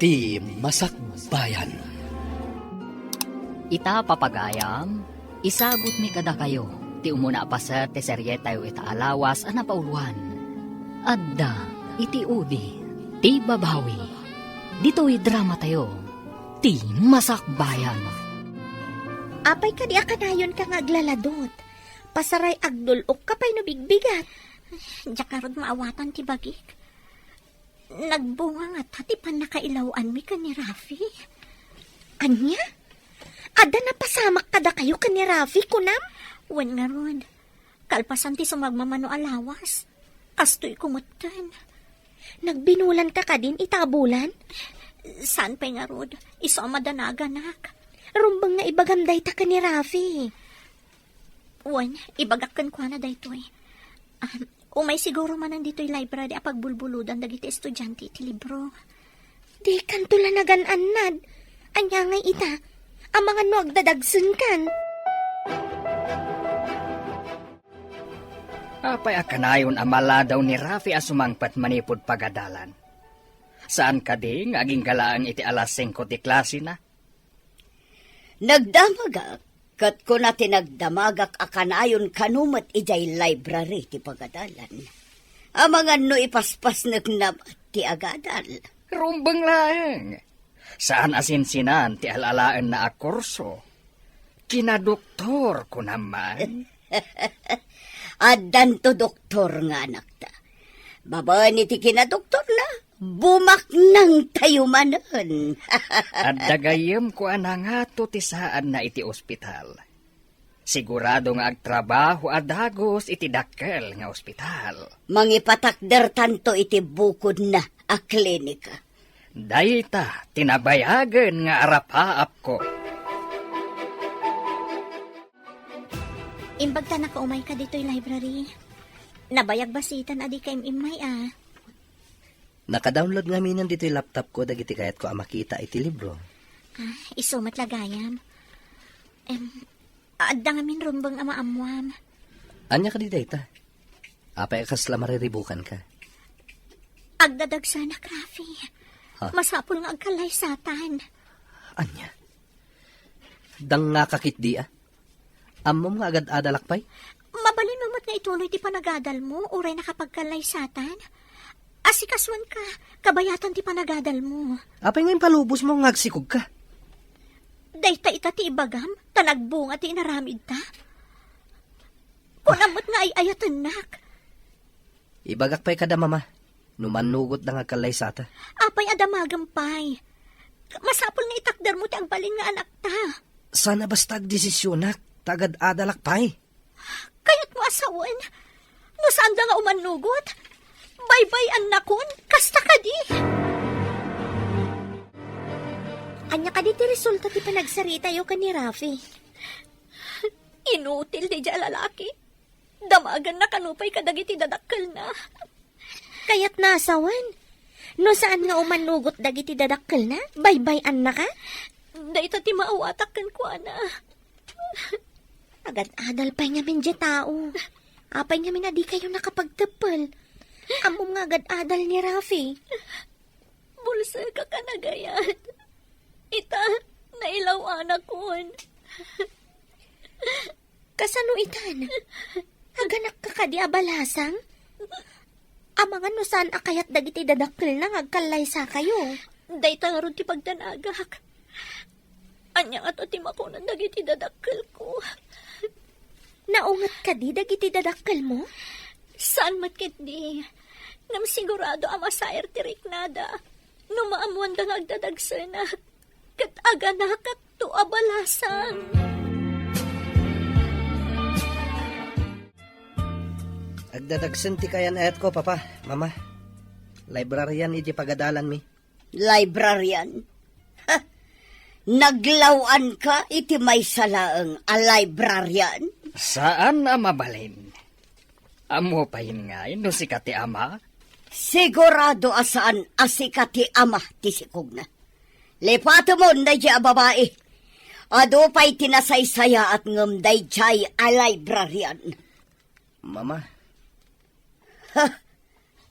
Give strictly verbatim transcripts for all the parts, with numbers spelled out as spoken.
Ti Masakbayan. Ita, papagayam, isagutmi kadakayo ti umuna a paset ti serietayo ita a lawas a napauluan. Adda iti udi ti babawi. Ditoy dramatayo, Ti Masakbayan. Apay kadi a kanayonka nga aglaladot? Pasaray agdul-okka pay no bigbigat. Diak ngarud maawatan ti bagik. Nagbunga ngata ti pannakailaw-anmi ken ni Rafi. Ania? Adda napasamak kadakayo ken ni Rafi, kunam? Wen ngarud, kalpasan ti sumagmamano a lawas, kastoy koma metten. Nagbinulanka kadin ita a bulan? Saan pay ngarud, isu a madanaganak. Rumbeng nga ibagam dayta ken ni Rafi. Wen, ibagak kenkuana daytoy. Ah, umay siguro manen ditoy library a pagbulbuludan dagiti estudiante iti libro. Dikanto la nagan-annad. Ania ngay ita? Amangan no agdadagsenkan. Apay a kanayon a maladaw ni Rafi a sumangpet manipud pagadalan? Saan kadi nga agingga laeng iti alas singko ti klasena? Nagdamagak, ket kuna ti nagdamagak a kanayon kano met idiay library ti pagadalan. Amangan no ipaspasnekna met ti agadal. Rumbeng laeng. Saan a sinsinan ti al-alaenna a kurso. Kinadoktor, kunam man. Addanto doktor nga anakta. Babaen iti kinadoktorna, bumaknangtayo manen. Adda gayyemko a nangato ti saanna iti ospital. Sigurado nga agtrabaho a dagus iti dakkel nga ospital. Mangipatakdertanto iti bukodna a klinika. Dayta ti nabayagen nga arapaapko. Imbagta nakaumayka ditoy library. Nabayag basiten a dika im-immay a. Naka-download ngaminen ditoy laptopko dagiti kayatko a makita iti libro. Ah, isu met la gayam. Em, adda ngamin rumbeng a maammuam. Ania kadi dayta? Apay a kasla mariribukanka? Agdadagsanak, Rafi. Ha? Masapul nga agkallaysatan. Ania? Dangngaka ketdi a? Ammom nga agad-adalak pay? Mabalinmo met nga ituloy ti panagadalmo uray nakapagkallaysatan? Asikasoenka, kabayatan ti panagadalmo. Apay nga impalubosmo nga agsikogka? Dayta ita ti ibagam, ta nagbunga ti inaramidta. Kunam met nga ay-ayatennak. Ibagak pay kada mama, no mannugotda nga agkallaysata. Apay a damagem pay? Masapul nga itakdermo ti agbalin nga anakta. Sana basta agdesisionak, ta agad-adalak pay. Kayatmo a sawen, no saanda nga umannugot, baybay-annakon, kasta kadi. Ania kadi ti resulta ti panagsaritayo ken ni Rafi? Inutil daydiay a lalaki. Damaganna kano pay kadagiti dadakkelna. Kayatna a sawen, no saan nga umannugot dagiti dadakkelna, baybay-annaka? Dayta ti maawatak kenkuana. Agad-adal pay ngamin diay tao. Apay ngamin a dikayo nakapagteppel? Ammom nga agad-adal ni Rafi. Bulsek a kanagayat. Ita, nailaw-anakon. Kasano itan? Aganakka kadi a balasang? Amangan no saan a kayat dagiti dadakkelna nga agkallaysakayo. Dayta ngarud ti pagdanagak. Ania ngata ti makunan dagiti dadakkelko? Naunget kadi dagiti dadakkelmo? Saan met ketdi. Ngem sigurado a masair ti riknada no maammoanda nga agdadagsenak ket aganakakto a balasang. Agdadagsen ti kayan-ayatko, Papa, Mama. Librarian iti pagadalanmi. Librarian? Ha? Naglaw-anka iti maysa laeng a librarian? Saan a mabalin. Ammo pay ngay no sika ti ama? Sigurado a saan a sika ti ama ti sikogna. Lipatemon daydiay a babai. Adu pay ti nasaysayaat ngem daydiay a librarian. Mama. Ha?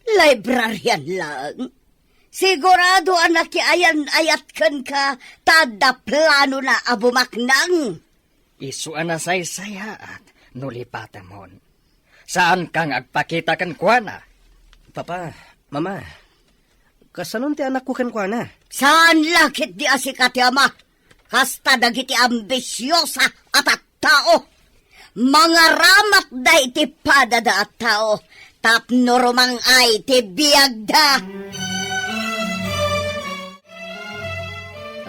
Librarian laeng? Sigurado a nakiayan-ayat kenka ta adda planona a bumaknang. Isu a nasaysayaat no lipatemon. Saanka nga agpakita kenkuana. Papa, Mama, kasanon ti anakko kenkuana? Saan la ketdi a sika ti ama. Kasta dagiti ambisiosa a tattao. Mangaramatda iti padada a tao tapno rumang-ay ti biagda.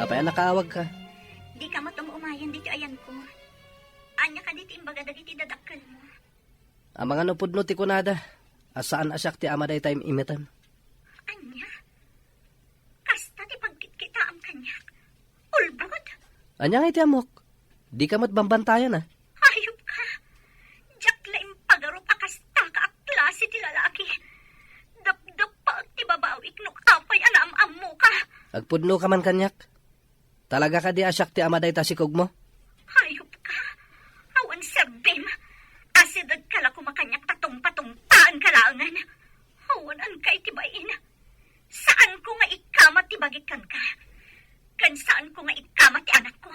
Apay a nakaawagka? Dika met um-umayen ditoy ayanko. Ania kadi ti imbaga dagiti dadakkelmo? Amangan no pudno ti kunada a saan a siak ti ama dayta im-imetem. Ania? Kasta ti pagkitkitaem kaniak? Ulbod? Ania ngay ti ammok? Dika met bambantayan, a? Hayop ka! Diak la impagarup a kasta ka a klase ti lalaki. Dapdappaek ti babawik no apay a naam-ammoka. Agpudnoka man kaniak. Talaga kadi a siak ti ama dayta sikogmo? Hayop ka! Awan serbim! Asidegka la koma kaniak ta tungpatungpaanka laengen. Awan-anka iti bain. Saanko nga ikamat ti bagik kenka. Ken saanko nga ikamat ti anakko.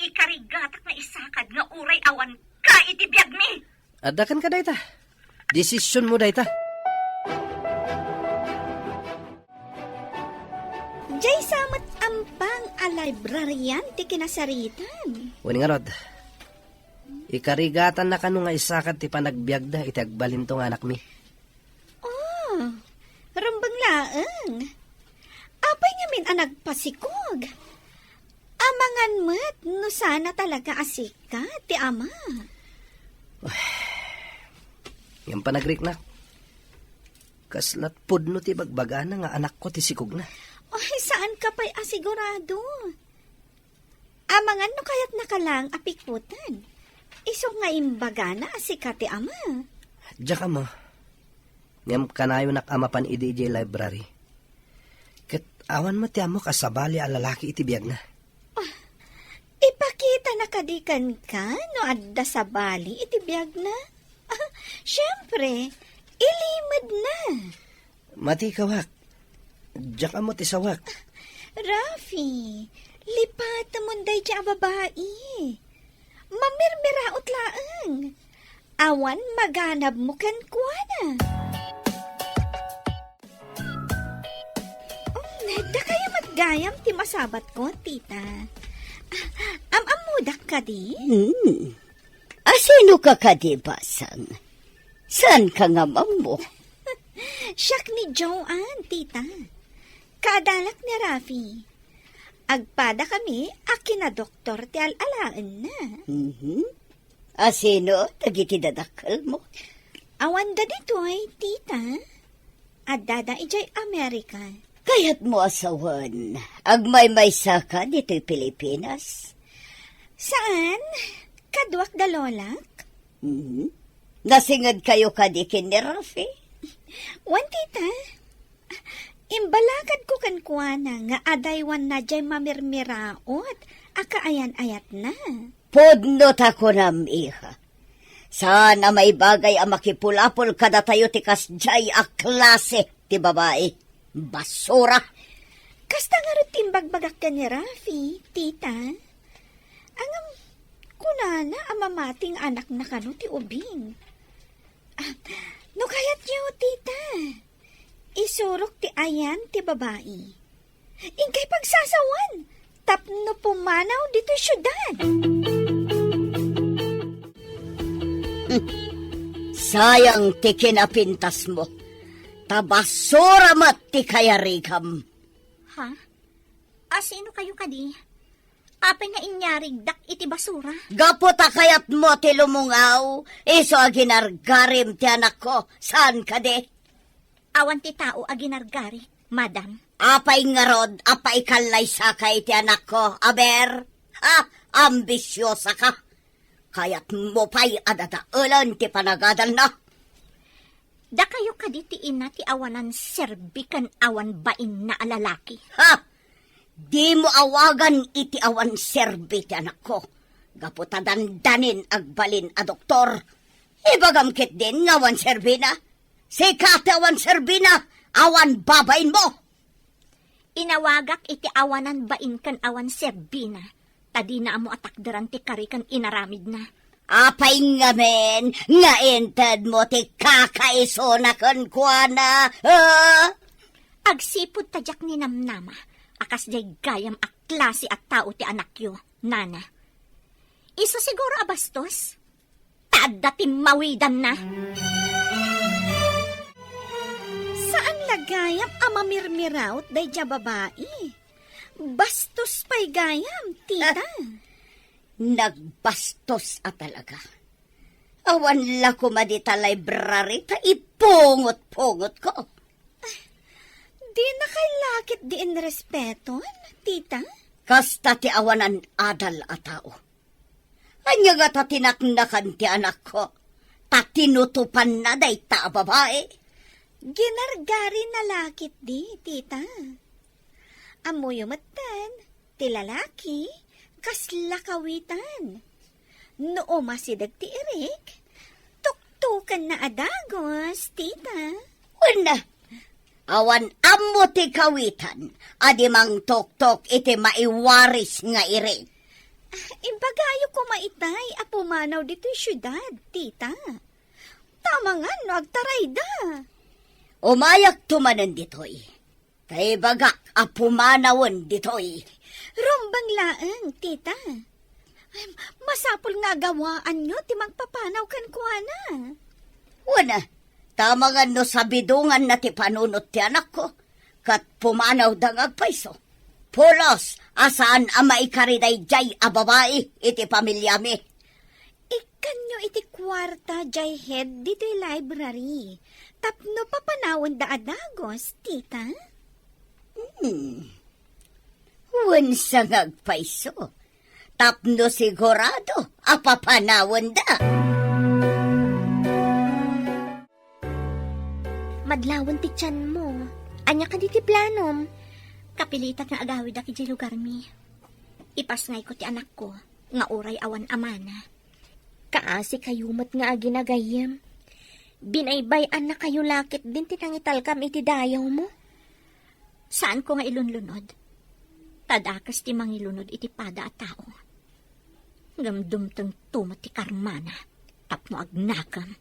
Ikarigatak nga isakad nga uray awanka iti biagmi. Adda kenka dayta. Desisionmo dayta. Diay sa met ampang a librarian ti kinasaritan. Wen ngarud, ikarigatannaka no nga isakad ti panagbiagda iti agbalinto nga anakmi. Oh, rumbeng laeng. Apay ngamin a nagpasikog? Amangan met no saan a talaga a sika ti ama. Ngem panagriknak, kasla pudno ti bagbagana nga anakko ti sikogna. Ay, saanka pay a sigurado. Amangan no kayatnaka laeng a pikutan. Isu nga imbagana a sika ti ama. Diak ammo. Ngem kanayonak a mapan idi idiay library. Ket awan met ti ammok a sabali a lalaki iti biagna. Ah, ipakitana kadi kenka no adda sabali iti biagna? Ah, siempre, ilimedna. Matikawak. Diak ammo ti sawak. Rafi, lipatemon daydiay a babai. Mamirmiraot laeng. Awan maganabmo kenkuana. Um, dakayo met gayam ti masabatko, tita. Ah, am-ammodak kadi? Hmm. Asino ka kadi, Basang? Saan ka nga mammo? Siak ni Joanne, tita. Kaadalak ni Rafi. Agpada kami a kinadoktor ti al-alaenna. Mhm. Asino dagiti dadakkelmo? Awan da ditoy, tita. Addada idiay Amerika. Kayatmo a sawen, agmaymaysa ka ditoy Pilipinas? Saan? Kaduak da lolak. Mhm. Nasinged kayo kadi ken ni Rafi? Wen, tita. Imbalakadko kenkuana nga adaywanna diay mamirmiraot a kaayan-ayatna. Pudno ta kunam, iha. Saan a maibagay a makipulapol kadatayo ti kasdiay a klase ti babai. Basura! Kasta ngarud ti imbagbagak ken ni Rafi, tita. Ngem, kunana a mamati nga anakna kano ti ubing. Ah, no kayatyo, tita, isurok ti ayan ti babai. Inkay pagsasawan tapno pumanaw ditoy siudad. Sayang ti kinapintasmo. Ta basura met ti kayarigam. Ha? Asino kayo kadi? Apay nga inyarigdak iti basura? Gapu ta kayatmo ti lumungaw, isu a ginargarim ti anakko, saan kadi? Awan ti tao a ginargarik, madam. Apay ngarud a paikallaysaka iti anakko, aber? Ha? Ambisiosa ka? Kayatmo pay a dadaelen ti panagadalna? Dakayo kadi ti ina ti awanan serbi ken awan bainna a lalaki. Ha? Dimo awagan iti awan serbi ti anakko. Gapu ta dandanin agbalin a doktor. Ibagam ketdin nga awan serbina. Sika ti awan serbina, awan babainmo. Inawagak iti awanan bain ken awan serbina, ta dina ammo a takderan ti kari ken inaramidna. Apay ngamin nga intedmo ti kakaisuna kenkuana, ha? Agsipud ta diak ninamnama a kasdiay gayam a klase a tao ti anakyo, nana. Isu siguro a bastos? Ta adda timmawidanna. Saan la gayam a mamirmiraot daydiay a babai. Bastos pay gayam, tita. Ah, nagbastos a talaga. Awan la koma dita library ta ipungot-pungotko. Dina kay lakit diin respeton, tita? Kasta ti awanan adal a tao. Ania ngata ti naknakan ti anakko? Ta tinutopanna dayta a babai. Ginargarina lakit di, tita. Ammoyo metten, ti lalaki, kasla kawitan. No umasideg ti irik, tuktukenna a dagus, tita. Wen, awan ammo ti kawitan a di mangtuktok iti maiwaris nga irik. Ibagayo koma itay a pumanaw ditoy siudad, tita. Tamangan no agtarayda. Umayakto manen ditoy. Ta ibagak a pumanawen ditoy. Rumbeng laeng, tita. Ay, masapul nga agawaanyo ti mangpapanaw kenkuana. Wen, tamangan no sabidonganna ti panunot ti anakko, ket pumanawda nga agpayso. Pulos a saan a maikari daydiay a babai iti pamiliami. Ikkanyo iti kuarta diay head ditoy library tapno papanawenda a dagus, tita? Hmm. Wen sa nga agpayso, tapno sigurado a papanawenda. Madlawen ti tianmo. Ania kadi ti planom? Kapilitan nga agawidak idiay lugarmi. Ipasngayko ti anakko nga uray awan amana. Kaasikayo met nga agina gayyem. Binaybay-annakayo la ketdin ti nangitalkam iti dayawmo. Saanko nga ilunlunod. Ta dakes ti mangilunod iti pada a tao. Ngem dumtengto met ti karmana tapno agnakem.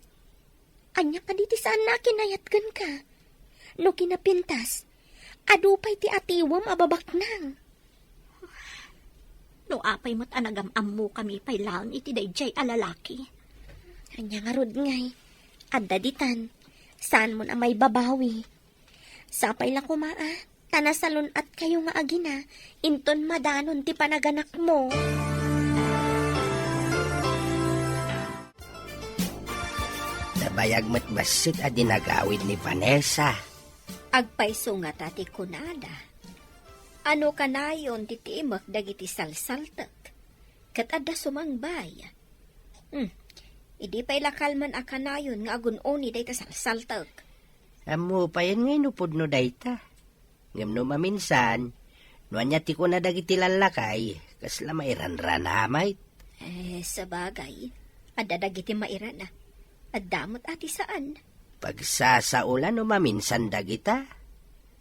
Ania kadi ti saanna a kinayat kenka? No kinapintas, adu pay ti atiwem a babaknang. No apay met a nagam-ammokami pay laeng iti daydiay a lalaki. Ania ngarud ngay, adda ditan, saanmon a maibabawi. Sapay la koma a, ta nasalun-atkayo nga agina, inton madanon ti panaganakmo. Nabayag met bassit a dinagawid ni Vanessa. Agpayso ngata ti kunada. Ano kanayon ti timek dagiti salsaltek? Ket adda sumangbay. Hmm. Idi pay la kalman a kanayon nga agun-uni dayta salsaltek. Ammo payen nga inupod no dayta. Ngem no maminsan, no ania ti kuna dagiti lallakay, kasla mairanrana met. Eh, sabagay, adda dagiti mairana. Adda met a ti saan. Pagsasaola no maminsan dagita.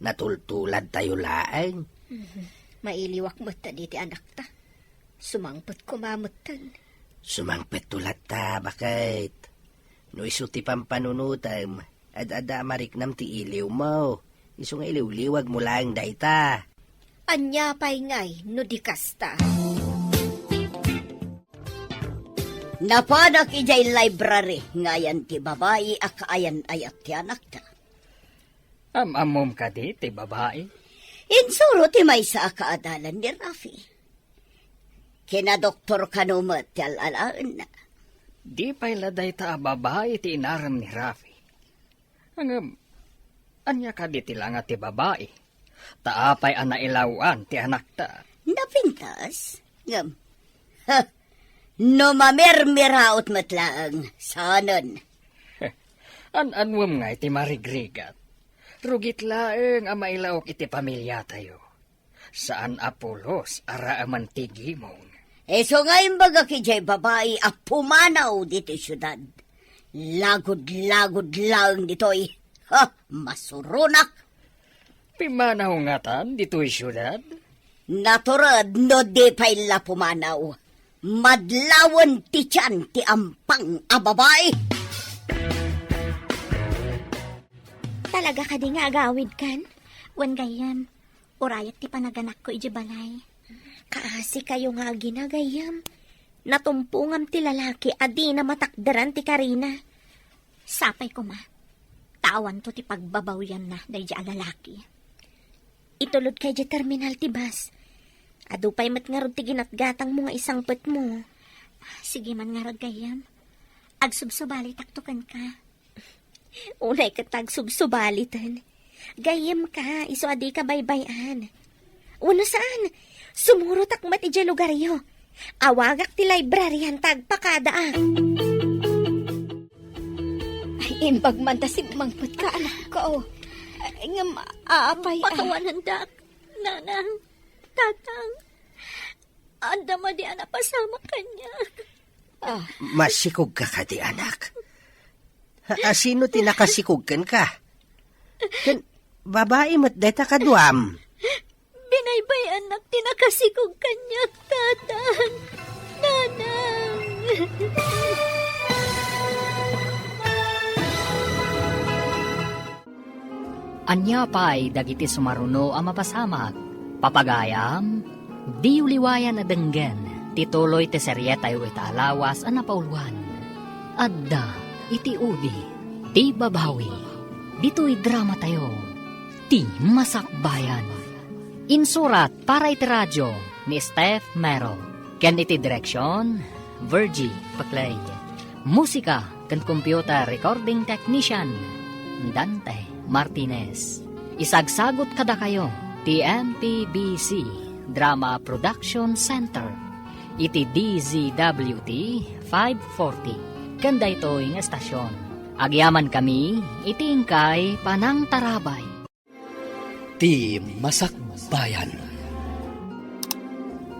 Natultuladtayo laeng. Mhm. Mailiwak met diti anakta. Sumangpet koma metten. Sumangpetto latta, baket. No isu ti pampanunotem, ad-adda a mariknam ti iliwmo. Isu nga iliwliwagmo laeng dayta. Ania pay ngay no di kasta? Napanak idiay library nga ayan ti babai a kaayan-ayat ti anakta. Am-ammom kadi ti babai? Insuro ti maysa a kaadalan ni Rafi. Kinadoktor kano met ti al-alaenna. Di pay la dayta a babai ti inarem ni Rafi. Ngem, ania kadi ti langa ti babai? Ta apay a nailaw-an ti anakta? Napintas? Ngem, ha, no mamirmiraot met laeng, saanen. An-anuem ngay ti marigrigat? Rugit laeng a mailaok iti pamiliatayo. Saan a pulos a raaman ti gimong. Isu nga imbagak idiay babai a pumanaw ditoy siudad. Lagud-lagud laeng ditoy. Ha, masuronak. Pimanaw ngatan ditoy siudad? Natured no di pay la pumanaw. Madlawen ti tian ti ampang a babai. Talaga kadi nga agawidkan? Wen gayyem, urayek ti panaganakko idiay balay. Kaasikayo nga agina, gayyem. Natumpongam ti lalaki a dina matakderan ti karina. Sapay koma, ta awanto ti pagbabawianna daydiay a lalaki. Itulodka idiay terminal ti bus. Adu pay met ngarud ti ginatgatangmo nga isangpetmo. Sige man ngarud gayyem. Agsubsubalitakto kenka. Unay ket agsubsubaliten. Gayyemka, isu a dika baybay-an. Wenno saan, sumurotak met idiay lugaryo. Awagak ti librarian ta agpakadaak. Ay, imbag man ta simmangpetka, anakko. Ay, ngem, apay, ah. Pakawanendak, nanang, tatang. Adda madi a napasamak kaniak. Ah. Masikogka kadi, anak? Ha, a, sino ti nakasikog kenka? Ken babai met dayta kaduam. Binaybay-annak ti nakasikog kaniak, tatang, nanang. Ania pay dagiti sumaruno a mapasamak? Papagayam, diyo liwayan a denggen ti tuloy ti serietayo ita a lawas a napauluan. Adda iti udi ti babawi. Ditoy dramatayo, Ti Masakbayan. Insurat para iti radio ni Steph Mero, ken iti direksion, Virgie Paclay. Musika ken computer recording technician, Dante Martinez. Isagsagut kadakayo ti M P B C Drama Production Center iti D Z W T five forty ken daytoy nga estasion. Agyamankami iti inkay panangtarabay. Ti Masakbayan.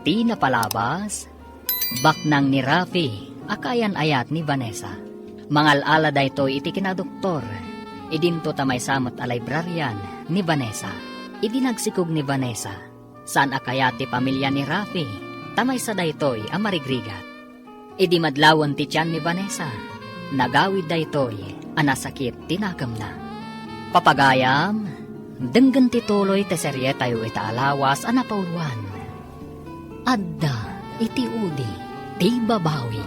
Ti napalabas, baknang ni Rafi a kaayan-ayat ni Vanessa. Mangal-ala daytoy iti kinadoktor. Idinto ta maysa met a librarian ni Vanessa. Idi nagsikog ni Vanessa, saan a kayat ti pamilia ni Rafi, ta maysa daytoy a marigrigat. Idi madlawen ti tian ni Vanessa, nagawid daytoy a nasakit ti nakemna. Papagayam, denggen ti tuloy ti serietayo ita a lawas a napauluan. Adda iti udi ti babawi.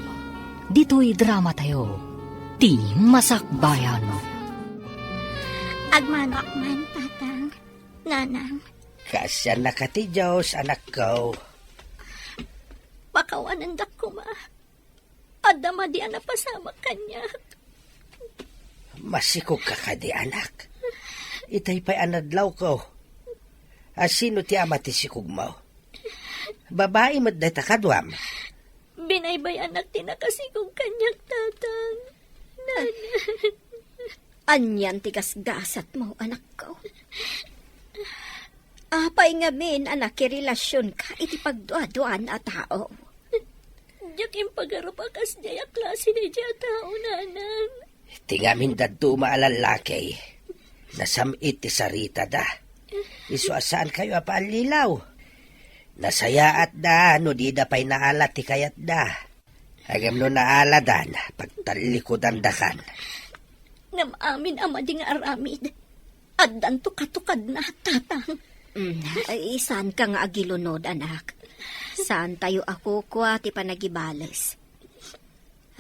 Ditoy dramatayo, Ti Masakbayan. Agmanoak man, tatang, nanang. Kaasiannaka ti Dios, anakko. Pakawanendak koma. Adda madi a napasamak kaniak. Masikogka kadi, anak? Itay pay a nadlawko. A, sino ti ama ti sikogmo? Babai met dayta kaduam. Binaybay-annak ti nakasikog kaniak, tatang. Nanang. Anian ti gasgasatmo, anakko? Apay ngamin a nakirelasionka iti pagduaduaan a tao? Diak impagarup a kasdiay a klase daydiay a tao, nanang. Ti ngamin dadduma a lallaki, nasam-it ti saritada. Isu a saankayo a paallilaw. Nasayaatda no dida pay naala ti kayatda. Ngem no naaladan, pagtalikudandakan. Ngem amin a madi nga aramid, addan tukatukadna, tatang. Mm, ay, saanka nga agilunod, anak. Saantayo a kukua ti panagibales.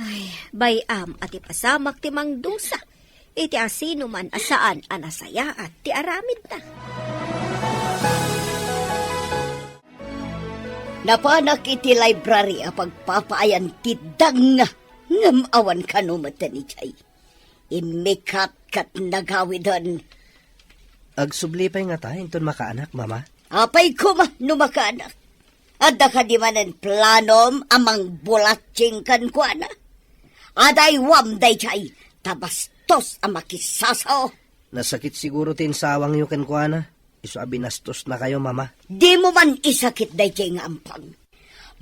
Ay, bay-am a ti pasamak ti mangdusa iti asinoman a saan a nasayaat ti aramidna. Napanak iti library a pagpapaayan ti dangna, ngem awan kano met idiay. Immikat ket nagawiden. Agsubli pay ngata inton makaanak, Mama? Apay koma no makaanak? Adda kadi manen planom a mangbulatching kenkuana? Adaywam daydiay, ta bastos a makisasao. Nasakit siguro ti insawangyo kenkuana. Isu a binastosnakayo, Mama. Dimo man isakit daydiay nga ampang.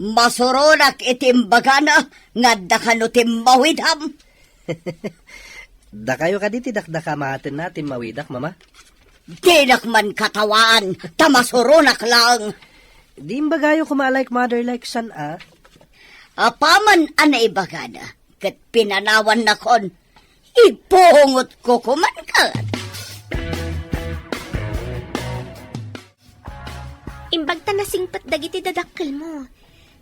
Masuronak iti imbagana nga adda kano timmawidam. Dakayo kadi ti dakdakamatenna a timmawidak, Mama? Dinak man katawaan, ta masuronak laeng. Di imbagayo koma a like mother, like son, a? Apaman a naibagana, ket pinanawannakon, ipungotko koman ket. Imbag ta nasingpet dagiti dadakkelmo.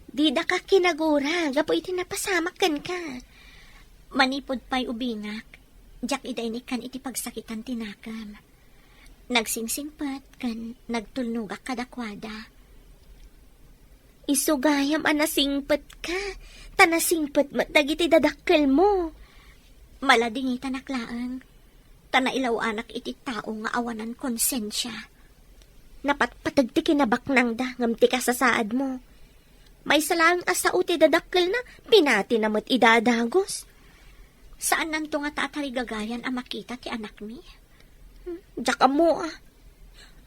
Didaka kinagura gapu iti napasamak kenka. Manipud pay ubingak, diak idi inikkan iti pagsakitan ti nakem. Nagsingsingpet ken nagtulnogak kadakuada. Isu gayam a nasingpetka, ta nasingpet met dagiti dadakkelmo. Maladingitanak laeng, ta nailaw-anak iti tao nga awanan konsensia. Napatpateg ti kinabaknangda ngem ti kasasaadmo. Maysa laeng a sao ti dadakkelna, pinatina met ida a dagus. Saannanto ngata a tarigagayan a makita ti anakmi? Hmm, diak ammo, a.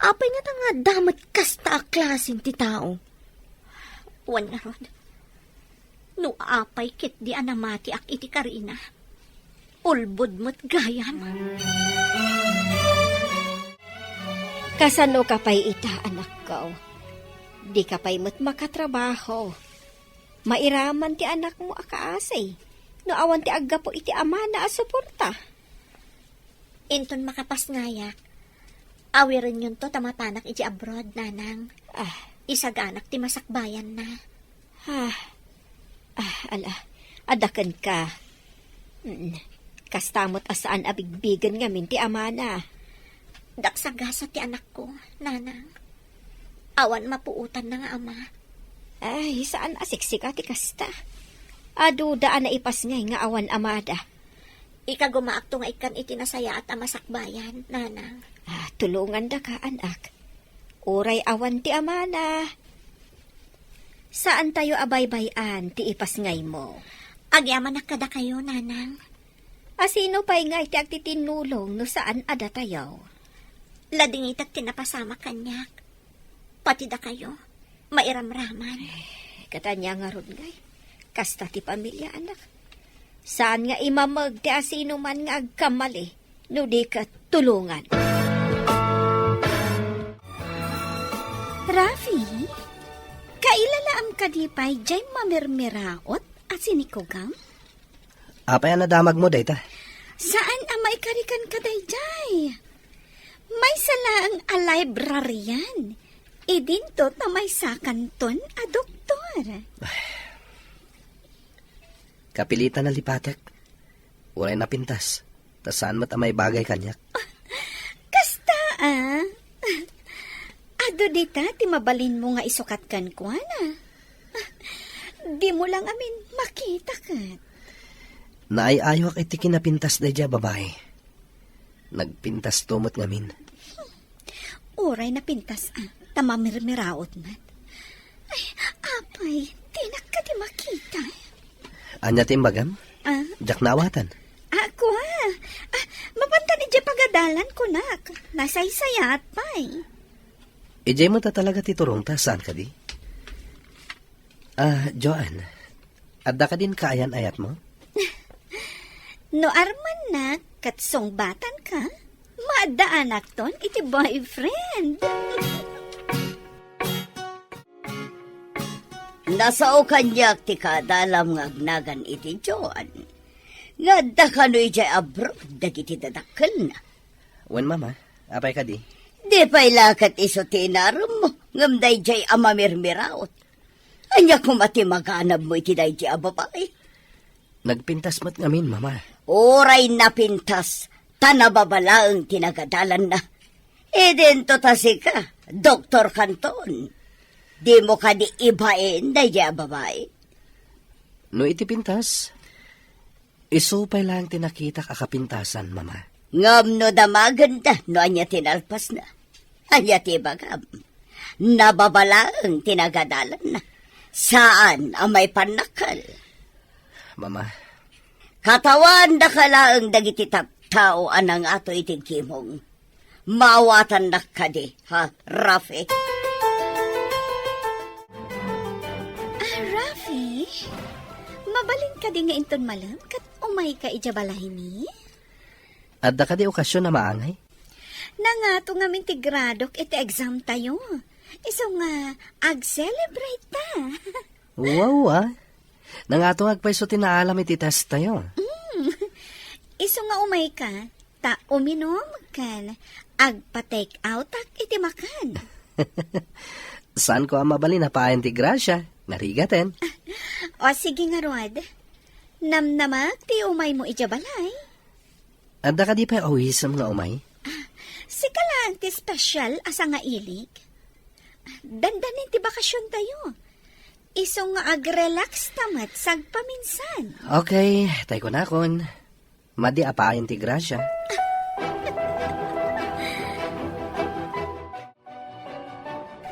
Apay ngata nga adda met kasta a klasen ti tao? Wen ngarud, no apay ketdi a namatiak iti karina, ulbod met gayam. Kasanoka pay ita, anakko? Dika pay met makatrabaho. Mairaman ti anakmo a kaasi no awan ti aggapu iti amana a suporta. Inton makapasngayak, awirenyonto ta mapanak iti abroad, nanang. Ah. Isaganak ti masakbayanna. Ah. Ah, ala, adda kenka. Mm, kasta met a saan a bigbigen ngamin ti amana. Daksagasa ti anakko, nanang. Awan mapuotanna nga ama. Ay, saan a siksika ti kasta. Aduda a naipasngay nga awan amada. Ikagumaakto nga ikkan iti nasayaat a masakbayan, nanang. Ah, tulongandaka, anak. Uray awan ti amana, saantayo a baybay-an ti ipasngaymo. Agyamanak kadakayo, nanang. A sino pay ngay ti agtitinnulong no saan a datayo? Ladingitak ti napasamak kaniak. Pati dakayo, mairamraman. Eh, katanya ngarud ngay. Kasta ti pamilya, anak. Saan nga imameg ti asinoman nga agkamali no di ket tulongan. Rafi, kailalaam kadi pay jay mamirmiraot a sinikugam? Apay a nadamagmo dayta? Saan a maikarikan ka dayjay? Maysa laeng a librarian. Idinto ta maysakanton a doktor. Kapilitan a lipatek. Uray napintas, ta saan met a maibagay kaniak. Kasta, a? Adu dita ti mabalinmo nga isukat kenkuana. Dimo lang amin makita ket. Naay-ayok iti kinapintas daydiay a babai. Nagpintasto met ngamin. Uray napintas, a, ta mamirmiraot met. Ay, apay, dinak kadi makita. Ania ti imbagam? A? Diak naawatan. A, kua. A, mapantan idiay pagadalan, kunak. Nasaysayaat pay. Idiay met a talaga ti turongta, saan kadi? A, Joan, adda kadin kaayan-ayatmo? No armannak ket sungbatanka, maaddaanakton iti boyfriend. Nasao kaniak ti kaadalam nga agnagan iti Joan. Nga adda kano idiay abroad dagiti dadakkelna? Wen, Mama, apay kadi? Di pay la ket isu ti inaremmo, ngem daydiay a mamirmiraot. Ania koma ti maganabmo iti daydiay a babai? Nagpintas met ngamin, Mama. Uray napintas, ta nababalaeng ti nagadalanna. Idinto ta sika, Doktor Canton. Dimo kadi ibain daydiay a babai? No iti pintas, isu pay laeng ti nakitak a kapintasan, Mama. Ngem no damagenda no ania ti nalpasna, ania ti ibagam? Nababalaeng ti nagadalanna. Saan a maipannakkel. Mama. Katawaandaka laeng dagiti tattao a nangato iti gimong. Maawatannak kadi, ha, Rafi? A, Rafi, mabalin kadi nga inton malem ket umayka idiay balaymi? Adda kadi okasion a maangay? Nangato ngamin ti gradok iti exam tayo. Isu nga, ag-celebrate ta. Wow, ah. Nangato nga agpayso ti naalam iti test tayo. Mm. Isu nga umay ka, ta uminum ken agpa-take out-ak iti makan. Saan ko a mabalin a payen ti grasya? Narigaten. O, sige ngarud. Namnamak ti umay mo idiay balay. Adda kadi pay awisem nga umay? Sika laeng ti special a sangailik. Dandanin ti bakasion tayo. Isu nga ag-relax ta met sagpaminsan. Okay, tay kunakon. Madi a payen ti grasya.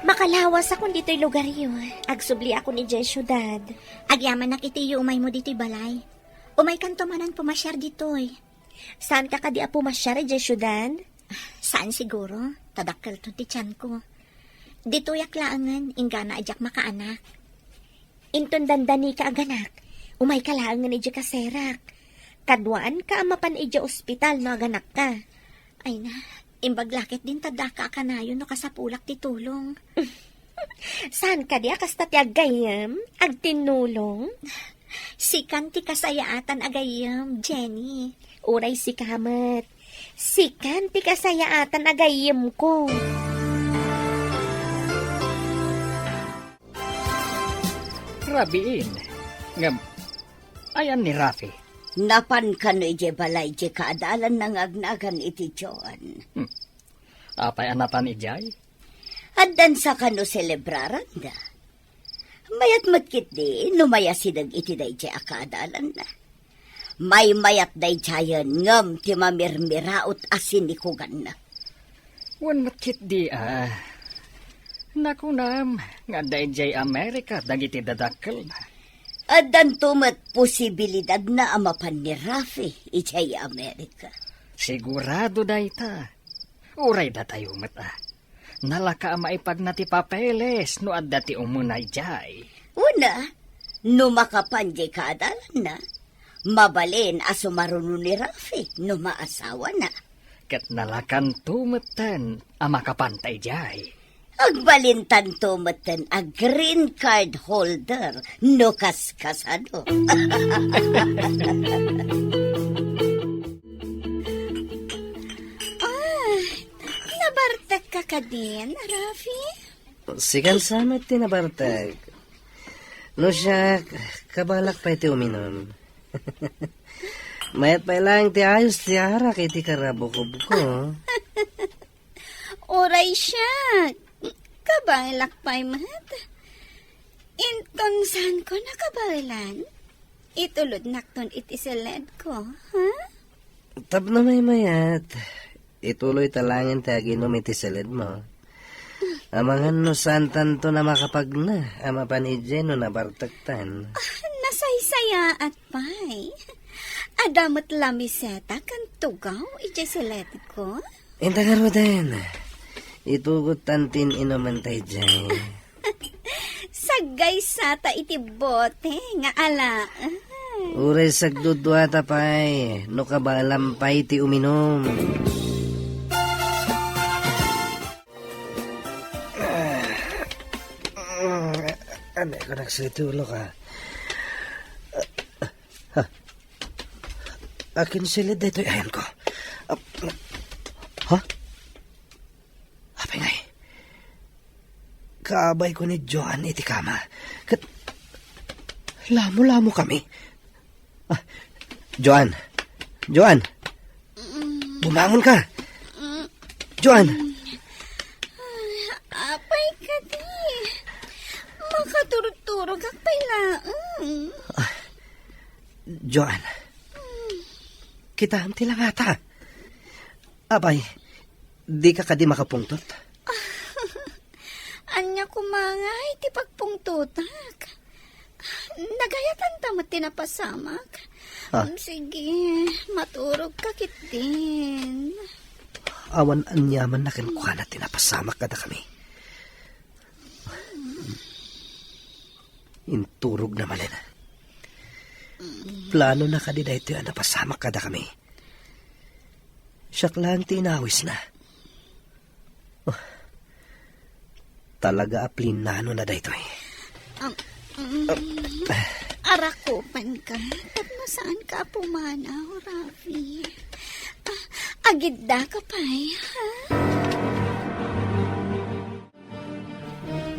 Makalawasakon ditoy lugaryo. Agsubliakon idiay siudad. Agyamanak iti iyo umaymo ditoy balay. Umaykanto manen pumasiar ditoy. Saanka kadi a pumasiar idiay siudad? Saan siguro. Ta dakkelto ti tianko. Ditoyak laengen, inggana a diak makaanak. Inton dandanika aganak, umayka laengen idiay kaserak. Kaduaanka a mapan idiay ospital no aganakka. Ay na, imbag la ketdin ta daka a kanayon no kasapulak ti tulong. Saan kadi a kasta ti aggayyem, agtinnulong? Sikan ti kasayaatan a gayyem, Jenny. Uray sika met. Sikan ti kasayaatan a gayyemko. Rabiin, ngem ayan ni Rafi? Napan kano idiay balay diay kaadalanna nga agnagan iti Joan. Hmm. Apay a napan idiay? Addan sa kano selebraranda. Mayat met ketdi no mayasideg iti daydiay a kaadalanna. Maymayat daydiayen ngem ti mamirmiraot a sinikuganna. Wen met ketdi a. Nakunam nga adda idiay Amerika dagiti dadakkelna. Addanto met posibilidadna a mapan ni Rafi idiay Amerika. Sigurado dayta. Uray datayo met a. Nalaka a maipagna ti papeles no adda ti umuna idiay. Una, no makapan diay kaadalanna, mabalin a sumaruno ni Rafi no maasawana. Ket nalakanto metten a makapanta idiay. Agbalintanto metten a green card holder no kaskasano. Ah, nabartekka kadin, Rafi? Sikan sa met ti nabartek. No siak, kabalak pay ti uminum. Mayat pay laeng ti ayos ti arak iti karabukobko. Uray siak, kabaelak pay met. Inton saanko nakabaelan, itulodnakton iti siledko, ha? Tapno maymayat, ituloyta laengen ti aginum iti siledmo. Amangan no saantanton a makapagna a mapan idiay no nabartektan. Ah, nasaysayaat pay. Adda met lamiseta ken tugaw idiay siledko. Inta ngaruden, itugottan ti in-inumen ta idiay. Saggaysata iti bote nga alaen. Uray sagduduata pay, no kabaelam pay ti uminum. Ano ka nagsitulo ka? Ha? Akin silid daytoy ayanko. Ha? Apay ngay? Kaabayko ni Joan iti kama. Ket lamo-lamo kami. Ah, Joan. Joan. Bumangon ka. Joan. Apay kadi. Makaturturog ak pay laeng. Ah, Joan. Kitaem ti langata. Apay, dika kadi makapungtot? Ania koma ngay ti pagpungtotak? Nagayatanta met ti napasamak. Ah. Sige, maturogka ketdin. Awan aniamanna kenkuana ti napasamak kadakami. Inturogna manen. Planona kadi daytoy a napasamak kadakami? Siak laeng ti inawisna. Talaga a plinano na daytoy. Um, um, arakupan ka. Tapno saan ka a pumanaw, Rafi. Ah, agidda ka pay, ha?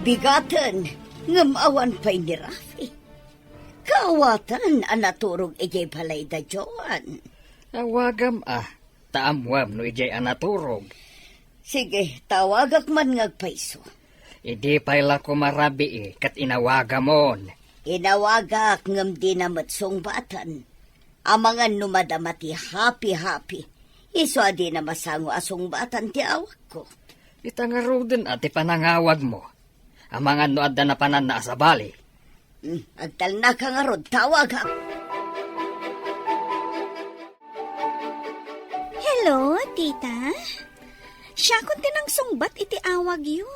Bigaten, ngem awan pay ni Rafi. Kaawatan a naturog idiay balay da Joan. Awagam a, ta ammoam no idiay a naturog. Sige, tawagak man nga agpayso. Idi pay la koma rabii ket inawagamon. Inawagak ngem dina met sungbaten. Amangan no madama ti hapi-hapi, isu a dina masango a sungbaten ti awagko. Ita ngaruden a ti panangawagmo. Amangan no adda napananna a sabali. Hmm, agtalnaka ngarud, tawagak. Hello, tita. Siakon ti nangsungbat iti awagyo.